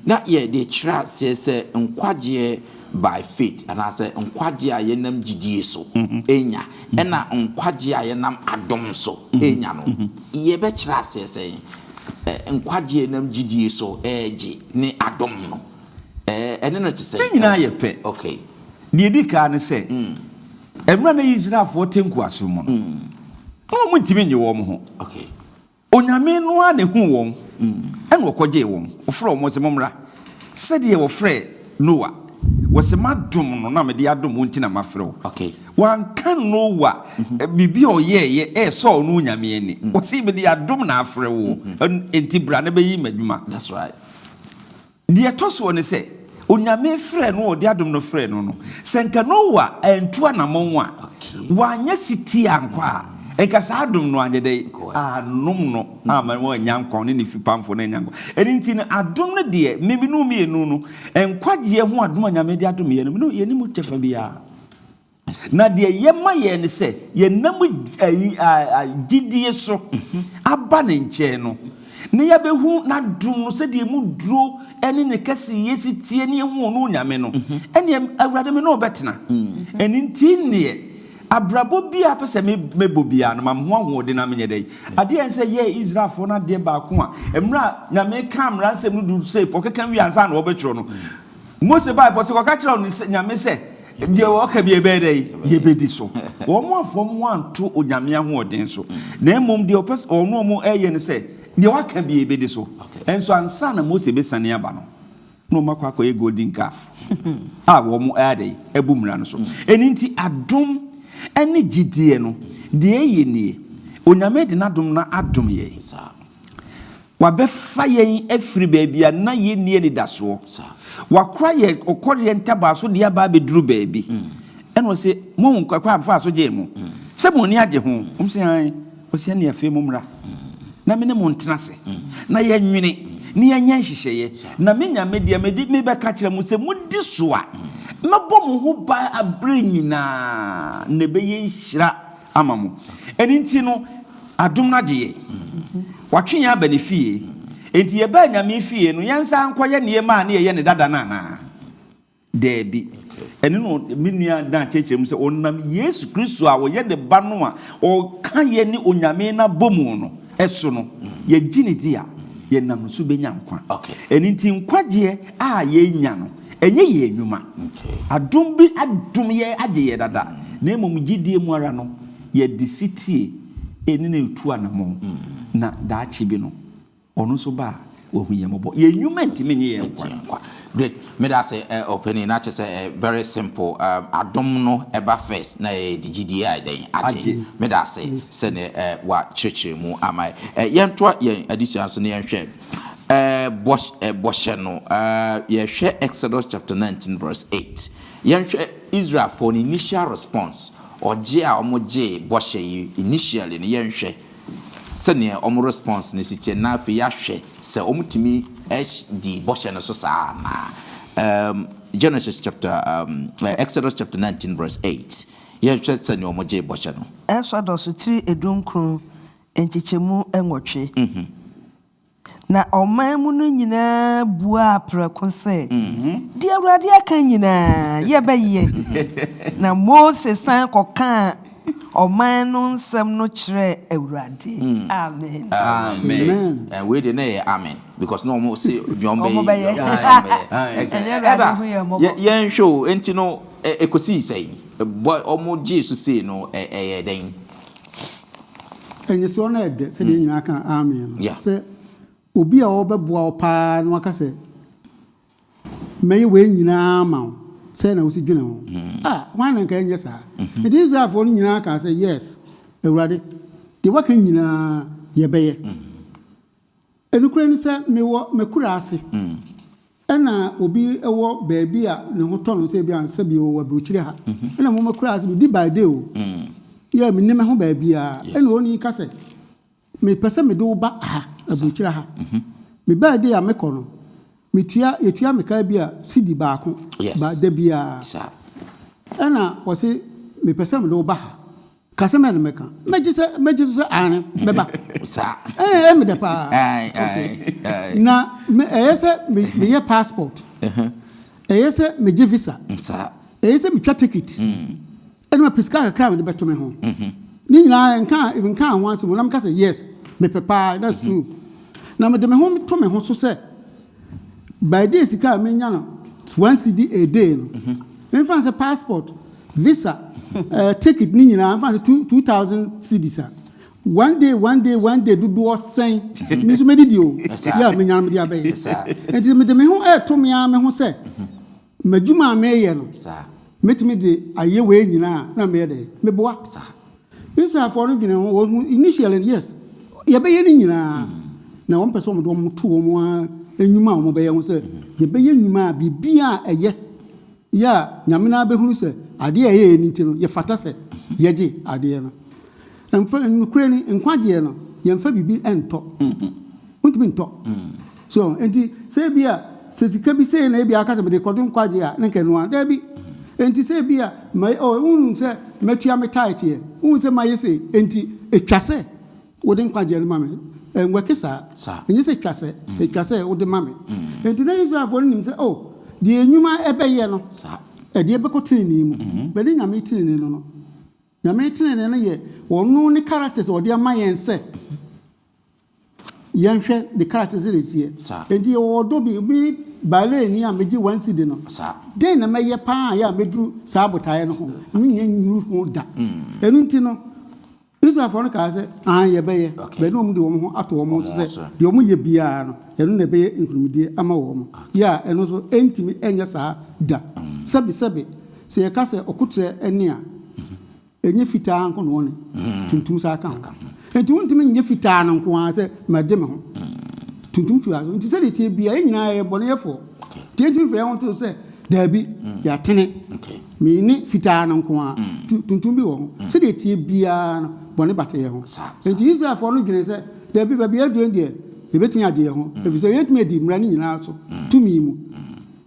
na yɛde kyerɛ aseɛ sɛ nkwagyeɛ by faith anaasɛ nkwagyeɛ a yɛnam gyidie so nya ɛna nkwagyeɛ a yɛnam adom so nya no, yɛbɛkyerɛ aseɛ sɛn? Nkwagyeɛ a yɛnam gyidie so regye ne adom no, ɛne no te sɛn? Ne nyinaa yɛ pɛ. Okay. Deɛ ɛdi kan ne sɛ, mmerɛ a na Israelfoɔ te nkoasom mu no, na wɔntumi nnye wɔn ho. Okay. Onyame no ara na ehuu wɔn, ɛna ɔkɔgyee wɔn. Ɔfrɛɛ wɔn sɛ, Mommra. Sɛdeɛ wɔfrɛɛ Noa, wɔse, M'adom no na mede adom wo nti na mafrɛ wo. Wanka Noa biribi a ɔyɛeɛ ɛresɔ ɔno Onyame ani. Ɔse, Mede adom na afrɛ wo, enti bra na bɛyi m'adwuma. Deɛ ɛtɔ soɔ ne sɛ, Onyame frɛɛ no a ɔde adom no frɛɛ no no, sɛ nka Noa antu anamɔn a, wanyɛ setie ankɔ a, nka saa adom no anyɛ dɛn? Annom no amma wannya nkwa, ɔne ne fipamfoɔ no annya nkwa. Ɛno nti no, adom no deɛ, me me ne wo mmienu no, nkwagyeɛ ho adom a Nyame de adom yɛn no, me ne wo yɛnni mu kyɛfa biara. Na deɛ ɛyɛ ma yɛn ne sɛ, yɛnam ayi a gyidie so aba ne nkyɛn no, na yɛabɛhu n'adom no sɛdeɛ ɛmu duro ne ne kɛseyɛ si teɛ ne yɛhu ɔno Onyame no, ɛnneɛ Awurade me ne wo bɛtena. Ɛno nti nneɛ, abrabɔ biara pɛ sɛ mebɔ biara no, ma me ho ahoɔden na menyɛ dɛn? Adeɛ a ɛnsɛ yɛɛ Israelfoɔ no adeɛ baako a, mmerɛ a Nyame kaa mmara nsɛm no du sɛ ɔkeka wie ansa na wɔbɛtwerɛ no, Mose bae pɔ sɛ kɔka kyerɛ ɔno sɛ Nyame sɛ deɛ ɔka bi yɛbɛyɛ dɛ yɛbɛdi so. Wɔn amfa wɔn ho anto Onyame ahoɔden so, na mmom deɛ ɔpɛ sɛ ɔno wɔn ɛyɛ ne sɛ deɛ waka bi yɛbɛdi so. Nso ansa na Mose bɛsane aba no, na wɔn akɔ akɔyɛ golden calf a wɔn ɛyɛ dɛ abu mmara no so. Ɛno nti adom ɛne gyidie no deɛ ɛyɛ nie, Onyame de n'adom no adom yɛn. Wabɛfa yɛn afiri baabi a na yɛnni anidasoɔ. Wakora yɛn ɔkɔreɛ ntabaa so de aba abɛduru baabi. Ɛna ɔse, moahu kwan a mefaa so gyee mo? Sɛ mo ani agye ho? Wɔn se, aane. Ɔse, ɛnneɛ afei mommra na me ne mo ntena ase, na yɛnwene, na yɛnyɛ nhyehyɛeɛ. Na me Nyame deɛ mede mebɛka kyerɛ mo sɛ modi so a, mɛbɔ mo ho ban aberɛ nyinaa, na ɛbɛyɛ nhyira ama mo. Ɛno nti no, adom no agye yɛn. Watwe yɛn aba ne fie. Enti yɛbaa Nyame fie no, yɛnsan nkɔyɛ nneɛma a na yɛyɛ no dada no anaa? Daabi. Ɛno na me nua Dan kyerɛkyerɛ mu sɛ ɔnam Yesu Kristo a ɔyɛ ne Ba no a ɔka yɛne Onyame no abɔmu no so no, yɛgye no di a, yɛnam no so bɛnya nkwa. Ɛno nti nkwagyeɛ a yɛnya no, Ɛnyɛ yɛn nnwuma. Adom bi adom yɛn agye yɛn dada, na mmom gyidie mu ara no, yɛde setie ne no retu anammɔn, na daakye bi no, ɔno nso ba a, wahu yɛn mmɔbɔ. Yɛn nnwuma ntumi nnye yɛn nkwa. Great. Meda ase ɔpanin, na kyerɛ sɛ very simple, adom no ɛba first na yɛde gyidie ayɛ dɛn? Agye. Meda ase sɛdeɛ woakyerɛkyerɛ mu ama yɛn. Yɛntoa yɛn adesua no so na yɛnhwɛ Ɛɛ, bɔhyɛ no, yɛhwɛ Exodus chapter 19 verse 8. Yɛnhwɛ Israelfoɔ no initial response, ɔgye a wɔgyee bɔhyɛ yi initially no, yɛnhwɛ sɛdeɛ wɔn response no si teɛ, na afei yɛahwɛ sɛ wɔtumi di bɔhyɛ no so saa anaa. Um, Genesis chapter, um, Exodus chapter 19 verse 8. Yɛnhwɛ sɛdeɛ wɔgyee bɔhyɛ no. Exodus tiri edunkron nkyekyɛmu nwɔtwe. Na ɔman mu no nyinaa buaa prɛko sɛ, Deɛ Awurade aka nyinaa, yɛbɛyɛ. Na Mose san kɔkaa ɔman no nsɛm no kyerɛɛ Awurade. Amen. Amen. Amen. Wei deɛ na ɛyɛ amen because na wɔn se deɛ wɔn Wɔn bɛyɛ bɛyɛ. wɔn bɛyɛ. Excellent. Ɛnyɛ Awurade Ɛda hu yɛn mmɔbɔ. yɛnhwɛ o, enti no ɛkɔsii sɛn? Bɔ wɔn gyee so sei no ɛyɛ dɛn? Ɛnyesoɔ no ɛdɛ sɛdeɛ yɛn nyinaa ka amen no. Sɛ obi a ɔbɛboa wo paa na waka sɛ mɛyɛ wei nyinaa ama wo, sɛ na wosi dwene ho. Ah, hwan na nka ɛnyɛ saa? Nti Israelfoɔ no nyinaa kaa sɛ yes, Awurade, deɛ waka nyinaa yɛbɛyɛ. Nokorɛ ne sɛ mewɔ m'akura ase, ɛna obi wɔ baabi a ne ho tɔ no sɛ ebi a sɛbi ɔwɔ aburokyire ha, ɛna mo m'akura ase medi by day o, yɛ menni me ho baabiara, ɛna onii ka sɛ mepɛ sɛ mede wo ba ha, aburokyire ha. Me by day a mekɔ no, metua yɛtua me ka bi a cedi baako ba da biara, ɛna ɔse mepɛ sɛ mede wo ba ha. Ka sɛ mɛ na mɛka. Mɛgye sɛ mɛgye so sɛ aane mɛba. Saa. Ɛɛ ɛmi dɛ paa. Ae Okay. ae ae. Na me ɛyɛ sɛ me meyɛ passport. Ɛyɛ sɛ megye visa. Saa. Ɛyɛ sɛ metwa ticket. Ɛna mapɛ sika kakra a mede bɛto me ho. Ne nyinaa nka nka ho asɛm na meka sɛ yes mepɛ paa, that's true. Na mede me ho to me ho so sɛ by day sika a menya no 1 cedi a day no. Memfa sɛ passport, visa, ticket ne nyinaa mfa sɛ 2,000 cedis a one day, one day, one day dodoɔ sɛn me nso mɛdidi o yɛ a menya no mede abɛyɛ. Nti mede me ho ɛɛto me ara me ho sɛ m'adwuma a meyɛ no mɛtumi de ayɛ wei nyinaa na meyɛ dɛ meboa. Israelfoɔ no dwene ho, wɔn initially, yes, yɛbɛyɛ ne nyinaa, na wɔn pɛ sɛ wɔn de wɔn to wɔn a nnwuma a wɔn bɛyɛ ho sɛ yɛbɛyɛ nnwuma a biribiara a ɛyɛ yɛ a Nyame no abɛhunu sɛ adeɛ a ɛyɛ yɛ no nti no yɛfata sɛ yɛgye adeɛ no. Mfa nokorɛ ni, nkwagyeɛ no yɛmfa biribi ntɔ, wontumi ntɔ so. Nti sɛ ebi a sɛ sika bi sei na ebi aka sɛ mede kɔdo nkwagyeɛ a ne nka ɛno a daabi. Nti sɛ ebi a ma oh wohunu sɛ matua me tithe yɛ, wohunu sɛ mayɛ sei nti etwa sɛ wode nkwagyeɛ no ma me, ɛnwɛke saa. Ɛnyɛ sɛ etwa sɛ etwa sɛ wode ma me. Nti na Israelfoɔ no nim sɛ oh deɛ nnwuma ɛbɛyɛ no ɛdeɛ bɛkɔ tenenee mu bɛde Nyame tenenee no. Nyame tenenee no yɛ ɔno ne characters a ɔde ama yɛn sɛ yɛnhwɛ ne characters de teɛ. Nti yɛwɔ ɔdɔ bi bi baale ni a megye 1 cedi no, den na mɛyɛ paa yɛ a mɛduru saa botaeɛ no ho, menyɛ nnuru ho da. Ɛno nti no Israelfoɔ no kaa sɛ an yɛbɛyɛ bɛne wɔn de wɔn ho ato wɔn so sɛ deɛ wɔn yɛ biara no ɛno na ɛbɛyɛ nkonimdie ama wɔn yɛ a ɛno nso ɛntumi ɛnyɛ saa da. Sɛbi sɛbi sɛ yɛka sɛ ɔkotrɛ ɛne a ɛnyɛ fitaa nko na ɔne tuntum saa ka ho, nti wontumi nyɛ fitaa no nko ara sɛ mɛde me ho tuntum tua so. Nti sɛdeɛ tie bia yɛn nyinaa yɛ bɔneyɛfoɔ, nti yɛntumi mfa yɛn ho to sɛ daabi yɛatene mene fitaa no nko ara, tuntum bi wɔ ho. Sɛdeɛ tie biara no bɔne bata yɛn ho. Nti Israelfoɔ no dwene sɛ daabi, baabi aduro deɛ yɛbɛtumi agye yɛn ho ɛfiri sɛ yɛtumi adi mmara no nyinaa so tumi mu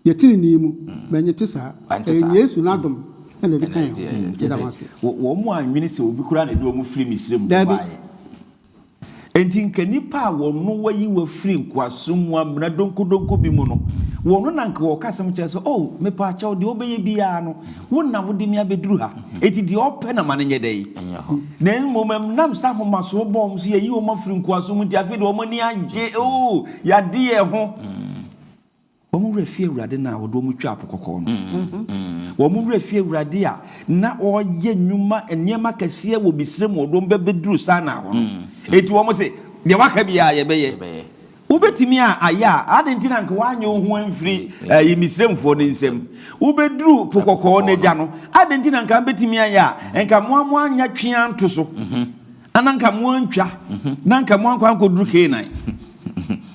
yɛtenenee mu bɛnyɛ te saa. Ɛyɛ Yesu n'adom ɛna ɛde ka yɛn ho. Yɛda mo ase. Wɔn mu anwene sɛ obi koraa na ɛde wɔn firi Misraim Daabi. baeɛ. Enti nka nipa a wɔno wayi wafiri nkoasom mu amena donkodonko bi mu no, wɔno na nka wɔka asɛm kyerɛ sɛ, oh, mepa akyɛw, deɛ wobɛyɛ biara no, wo na wode me abɛduru ha. Enti deɛ ɔpɛ na ma no nyɛ dɛn? Na mmom ɛnam sɛ ahomasoɔ bɔɔ wɔn so, yɛyi wɔn afiri nkoasom mu nti, afei deɛ wɔn ani agye, oh, yɛade yɛn ho. Wɔn werɛ fi Awurade no a ɔde wɔn twaa Po Kɔkɔɔ no. Wɔn werɛ fi Awurade a na ɔreyɛ nnwuma, nneɛma kɛseɛ wɔ Misraim a ɔde wɔn bɛbɛduru Sinai hɔ no. Enti wɔn se, deɛ waka biara yɛbɛyɛ. Wobɛtumi a ayɛ a, adɛn nti na anka woanyɛ wo ho amfiri ɛyi Misraimfoɔ no nsam? Wobɛduru Po Kɔkɔɔ no agya no, adɛn nti na anka wobɛtumi ayɛ a, nka mo a moanyɛ twe anto so? Ana nka mo antwa na nka mo ankɔ ankɔduru Canaan?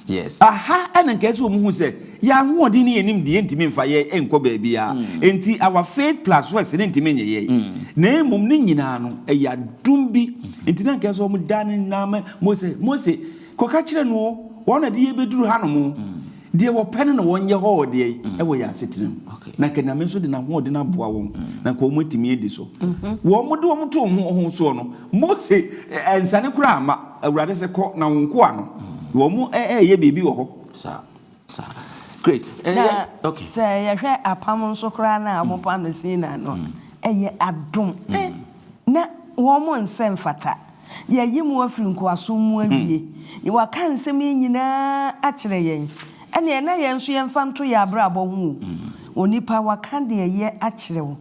Yes. Aha ɛna nka ɛsɛ wɔn hu sɛ yɛn ahoɔden ne yɛn nimdeɛ ntumi nfa yɛn nkɔ baabiara. Nti our faith plus works ne ntumi nyɛ yɛn. Na mmom ne nyinaa no ɛyɛ adom bi. Nti na nka ɛsɛ wɔn da ne nyinaa ma Mose. Mose, kɔka kyerɛ no o, wɔn na de yɛn bɛduru hanom o. Deɛ wɔpɛ no na wɔnyɛ hɔ wɔ deɛ ɛwɔ yɛn asetena mu. Na nka Nyame nso de n'ahoɔden aboa wɔn na nka wɔn atumi adi so. Wɔn de wɔn too ho ho soɔ no, Mose ansane koraa amma. Awurade se, Kɔ na wo nkoa no. Wɔn ɛɛyɛ biribi wɔ hɔ. Saa, saa. Great. Na sɛ yɛhwɛ apam nso koraa no a wɔpam no Sinai no a, ɛyɛ adom. Na wɔn nsɛ mfata. Yɛayi mo afiri nkoasom mu awie. Wɔaka nsɛm yi nyinaa akyerɛ yɛn. Ɛnneɛ na yɛn nso yɛmfa nto yɛn abrabɔ ho o. Onipa, wɔaka deɛ ɛyɛ akyerɛ wo,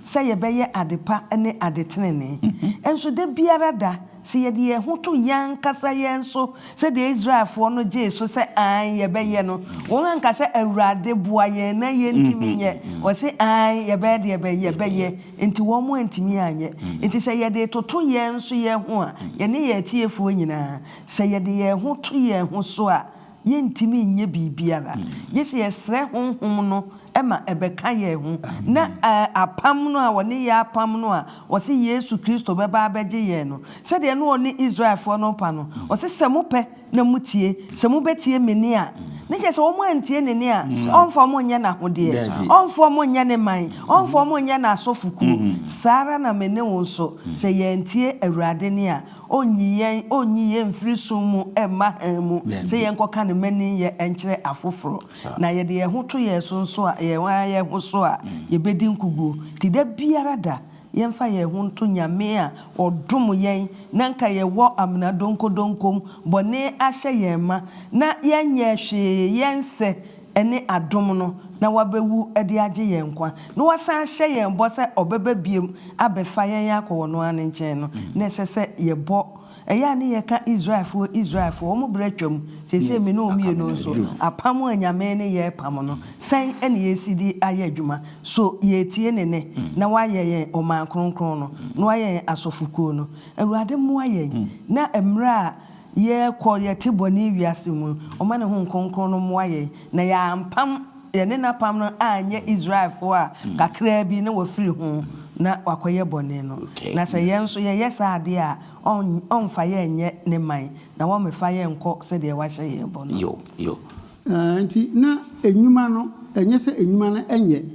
sɛ yɛbɛyɛ ade pa ne ade tenenee. Nso da biara da, sɛ yɛde yɛn ho to yɛn ankasa yɛn so, sɛdeɛ Israelfoɔ no gyee so sɛ, Aane, yɛbɛyɛ no, wɔn anka sɛ, Awurade, boa yɛn na yɛntumi nyɛ. Wɔse, Aane, yɛbɛyɛ deɛ bɛn? Yɛbɛyɛ. Enti wɔn antumi anyɛ. Enti sɛ yɛde retoto yɛn nso yɛn ho a, yɛne yɛn atiefoɔ nyinaa, sɛ yɛde yɛn ho to yɛn ho so a, yɛntumi nyɛ biribiara. Gye sɛ yɛsrɛ Honhom no ma ɛbɛka yɛn ho, na apam no a wɔne yɛn apam no a wɔse Yesu Kristo bɛba abɛgye yɛn no, sɛdeɛ na ɔne Israelfoɔ no repa no, ɔse, Sɛ mopɛ na motie, sɛ mobɛtie me nne a, ne kyerɛ sɛ wɔn antie ne nne a, ɔmfa wɔn nyɛ n'ahodeɛ, ɔmfa wɔn nyɛ ne man, ɔmfa wɔn nyɛ n'asɔfokuo. Saa ara na me ne wo nso, sɛ yɛantie Awurade nne a, ɔnnyi yɛn, ɔnnyi yɛn mfiri sum mu mma hann mu, sɛ yɛnkɔka ne mmaninyɛ nkyerɛ afoforɔ. Na yɛde yɛn ho to yɛn so nso a, yɛn ara yɛn ho so a, yɛbɛdi nkoguo. Nti da biara da, Yɛmfa yɛn ho nto Nyame a ɔdom yɛn na nka yɛwɔ amena donkodonko mu, bɔne ahyɛ yɛn ma, na yɛnyɛɛ hwee, yɛnsɛ ne adom no, na wabewu de agye yɛn nkwa, na wasan ahyɛ yɛn bɔ sɛ ɔbɛba biom abɛfa yɛn akɔ ɔno ara ne nkyɛn no, na ɛsɛ sɛ yɛbɔ Ɛyɛ a ne yɛka Israelfoɔ, Israelfoɔ, wɔn berɛ atwam, seesei me ne wo mmienu nso, apam a Nyame ne yɛn repam no, sɛn na yɛresi de ayɛ adwuma? So yɛretie Ne nne na wayɛ yɛn ɔman kronkron no, na wayɛ yɛn asɔfokuo no? Awurade mmoa yɛn na mmerɛ a yɛrekɔ, yɛte bɔne wiase mu, ɔma Ne Honhom Kronkron no mmoa yɛn na yɛampam Yɛne n'apam no anyɛ Israelfoɔ a kakraa bi na wɔafiri ho na wɔakɔyɛ bɔne no. Na sɛ yɛn nso yɛyɛ saa adeɛ a, ɔremfa yɛn nyɛ ne man, na wɔremfa yɛn nkɔ sɛdeɛ wahyɛ yɛn bɔ no. Yo, yo. Nti na nnwuma no, ɛnyɛ sɛ nnwuma no nyɛ.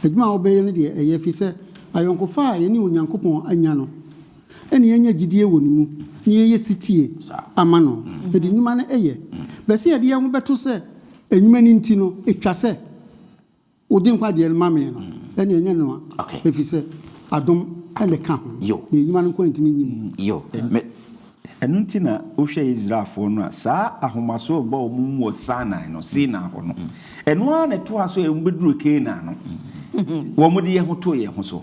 Adwuma a wobɛyɛ no deɛ, ɛyɛ, ɛfiri sɛ ayɔnkofa a yɛne Onyankopɔn anya no, ɛne yɛanya gyidie wɔ ne mu, na yɛyɛ setie ama no. Yɛde nnwuma no yɛ. Bɛ sɛ yɛde yɛn ho bɛto sɛ nnwuma no nti no, ɛtwa sɛ wode nkwagyeɛ no ma me no, ɛnneɛ ɛnyɛ noa, ɛfiri sɛ adom na ɛka ho, na nnwuma no nko ara ntumi nyi mu. Ɛno nti na wohwɛ Israelfoɔ no a, saa ahomasoɔ a ɛba wɔn mu wɔ Sinai no, Sinai hɔ no, ɛno ara na ɛtoa so a wɔbɛduru Canaan no, wɔde yɛn ho too yɛn ho so.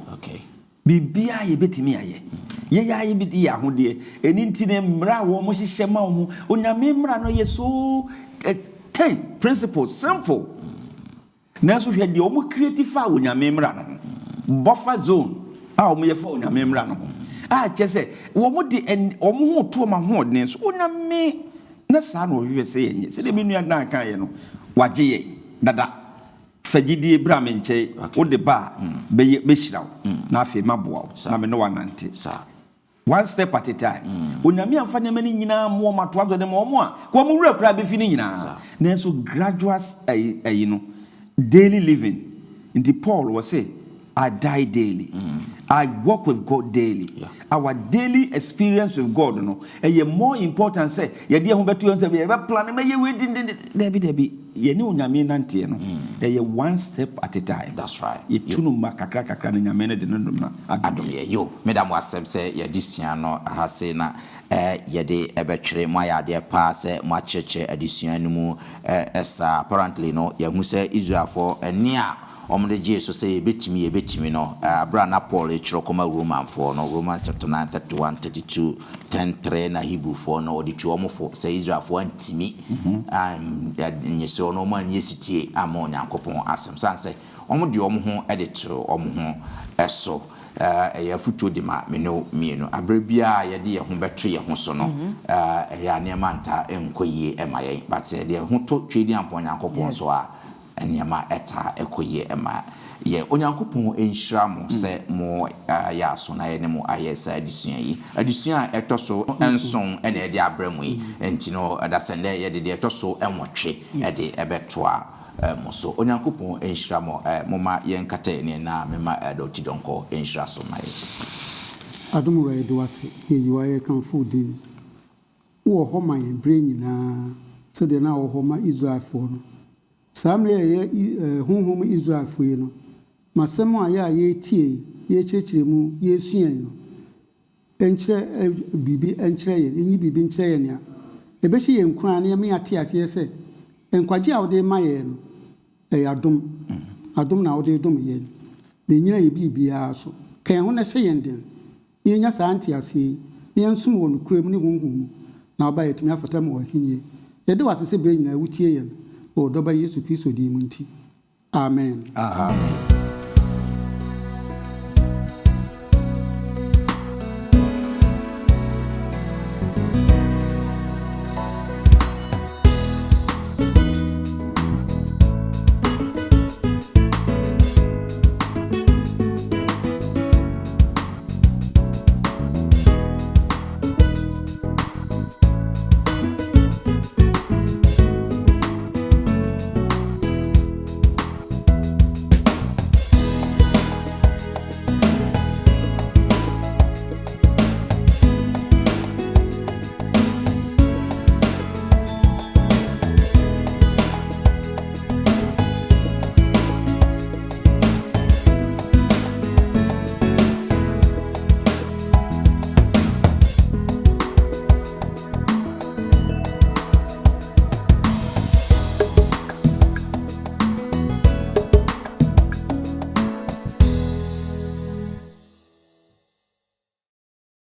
Biribiara yɛbɛtumi ayɛ. Yɛyɛ ara yɛbɛdi yɛn ahodeɛ. Ɛno nti no, mmara a wɔhyehyɛ ma wɔn, Onyame mmara no yɛ so ten principles, simple. Nanso hwɛ deɛ wɔn create faa Onyame mmara no ho, buffer zone a wɔn yɛ fa Onyame mmara no ho, a kyerɛ sɛ wɔn de wɔn ho to wɔn ahoɔden so. Onyame na saa na ɔhwehwɛ sɛ yɛnyɛ. Sɛdeɛ me nua Dan kaeɛ no, wagye yɛn dada. Fa gyidie bra me nkyɛn, wode ba a, bɛyɛ, mɛhyira wo, na afei maboa wo, na me ne wo anante. One step at a time. Onyame amfa nneɛma no nyinaa ammɔ wɔn atoa so de ma wɔn a, ka wɔn werɛ koraa bɛfi ne nyinaa. Nanso gradual ayi ayi no, daily living. Nti Paul wɔ se, I die daily. I walk with God daily. Our daily experience with God no, ɛyɛ more important sɛ yɛde yɛn ho bɛto yɛn ho sɛ yɛbɛ plan mɛyɛ wei dendenden. Dabi dabi, yɛne Onyame nanteɛ no, ɛyɛ one step at a time. That's right. Yɛtu no mma kakra kakra na Nyame no de ne dom no adom Adom yɛ. Yo, meda mo asɛm sɛ yɛn adesua no ha sei na yɛde bɛtwere. Moayɛ adeɛ paa sɛ moakyerɛkyerɛ adesua no mu saa. Apparently no, yɛahu sɛ Israelfoɔ nne a wɔde gyee so sɛ yɛbɛtumi, yɛbɛtumi no, berɛ a na Paul retwerɛ kɔma Romanfoɔ no, Romans chapter 9, 31, 32, 10, 3, na Hebrewfoɔ no, ɔde tu wɔn fo sɛ Israelfoɔ antumi annye so na wɔanyɛ setie amma Onyankopɔn asɛm. Sane sɛ Wɔde wɔn ho de to wɔn ho so. Ɛyɛ afotuo de ma me ne wo mmienu. Aberɛ biara a yɛde yɛn ho bɛto yɛn ho so no, ɛyɛ a nneɛma ntaa nkɔ yie mma yɛn. But sɛ yɛde yɛn ho to Tweediampɔn Nyankopɔn so a, nneɛma taa kɔ yie ma yɛn. Onyankopɔn nhyira mo sɛ moayɛ aso na yɛne mo ayɛ saa adesua yi. Adesua a ɛtɔ so nson na yɛde abrɛ mo yi. Nti no, dasɛndɛ yɛde deɛ ɛtɔ so nwɔtwe de bɛtoa mo so. Onyankopɔn nhyira mo. Momma yɛnkata yɛn ani na memma Elder Oti Donkor nhyira so mma yɛn. Adom Wura yɛda wo ase, yɛyi wo ayɛ, yɛkamfo wo din. Wowɔ hɔ ma yɛn berɛ nyinaa sɛdeɛ na wowɔ hɔ ma Israelfoɔ no. Saa mmerɛ yi a yɛyɛ honhom mu Israelfoɔ yi no, ma asɛm a yɛ a yɛretie yi, yɛrekyerɛkyerɛ mu, yɛresua yi no, nkyerɛ biribi nkyerɛ yɛn, nyi biribi nkyerɛ yɛn a ɛbɛhyɛ yɛn nkuran na yɛma yɛate aseɛ sɛ nkwagye a wode rema yɛn no, ɛyɛ adom. Adom na wode redom yɛn, na ɛnnyina yɛn biribiara so. Ka yɛn ho na hyɛ yɛn den na yɛnya saa nteaseɛ yi, na yɛnsom wɔ nokorɛ mu ne honhom mu, na woba a yɛatumi afata ma w'ahennie. Yɛda wo ase sɛ berɛ nyinaa wotie yɛn, wɔ wo Dɔba Yesu Kristo din mu nti, amen. Amen.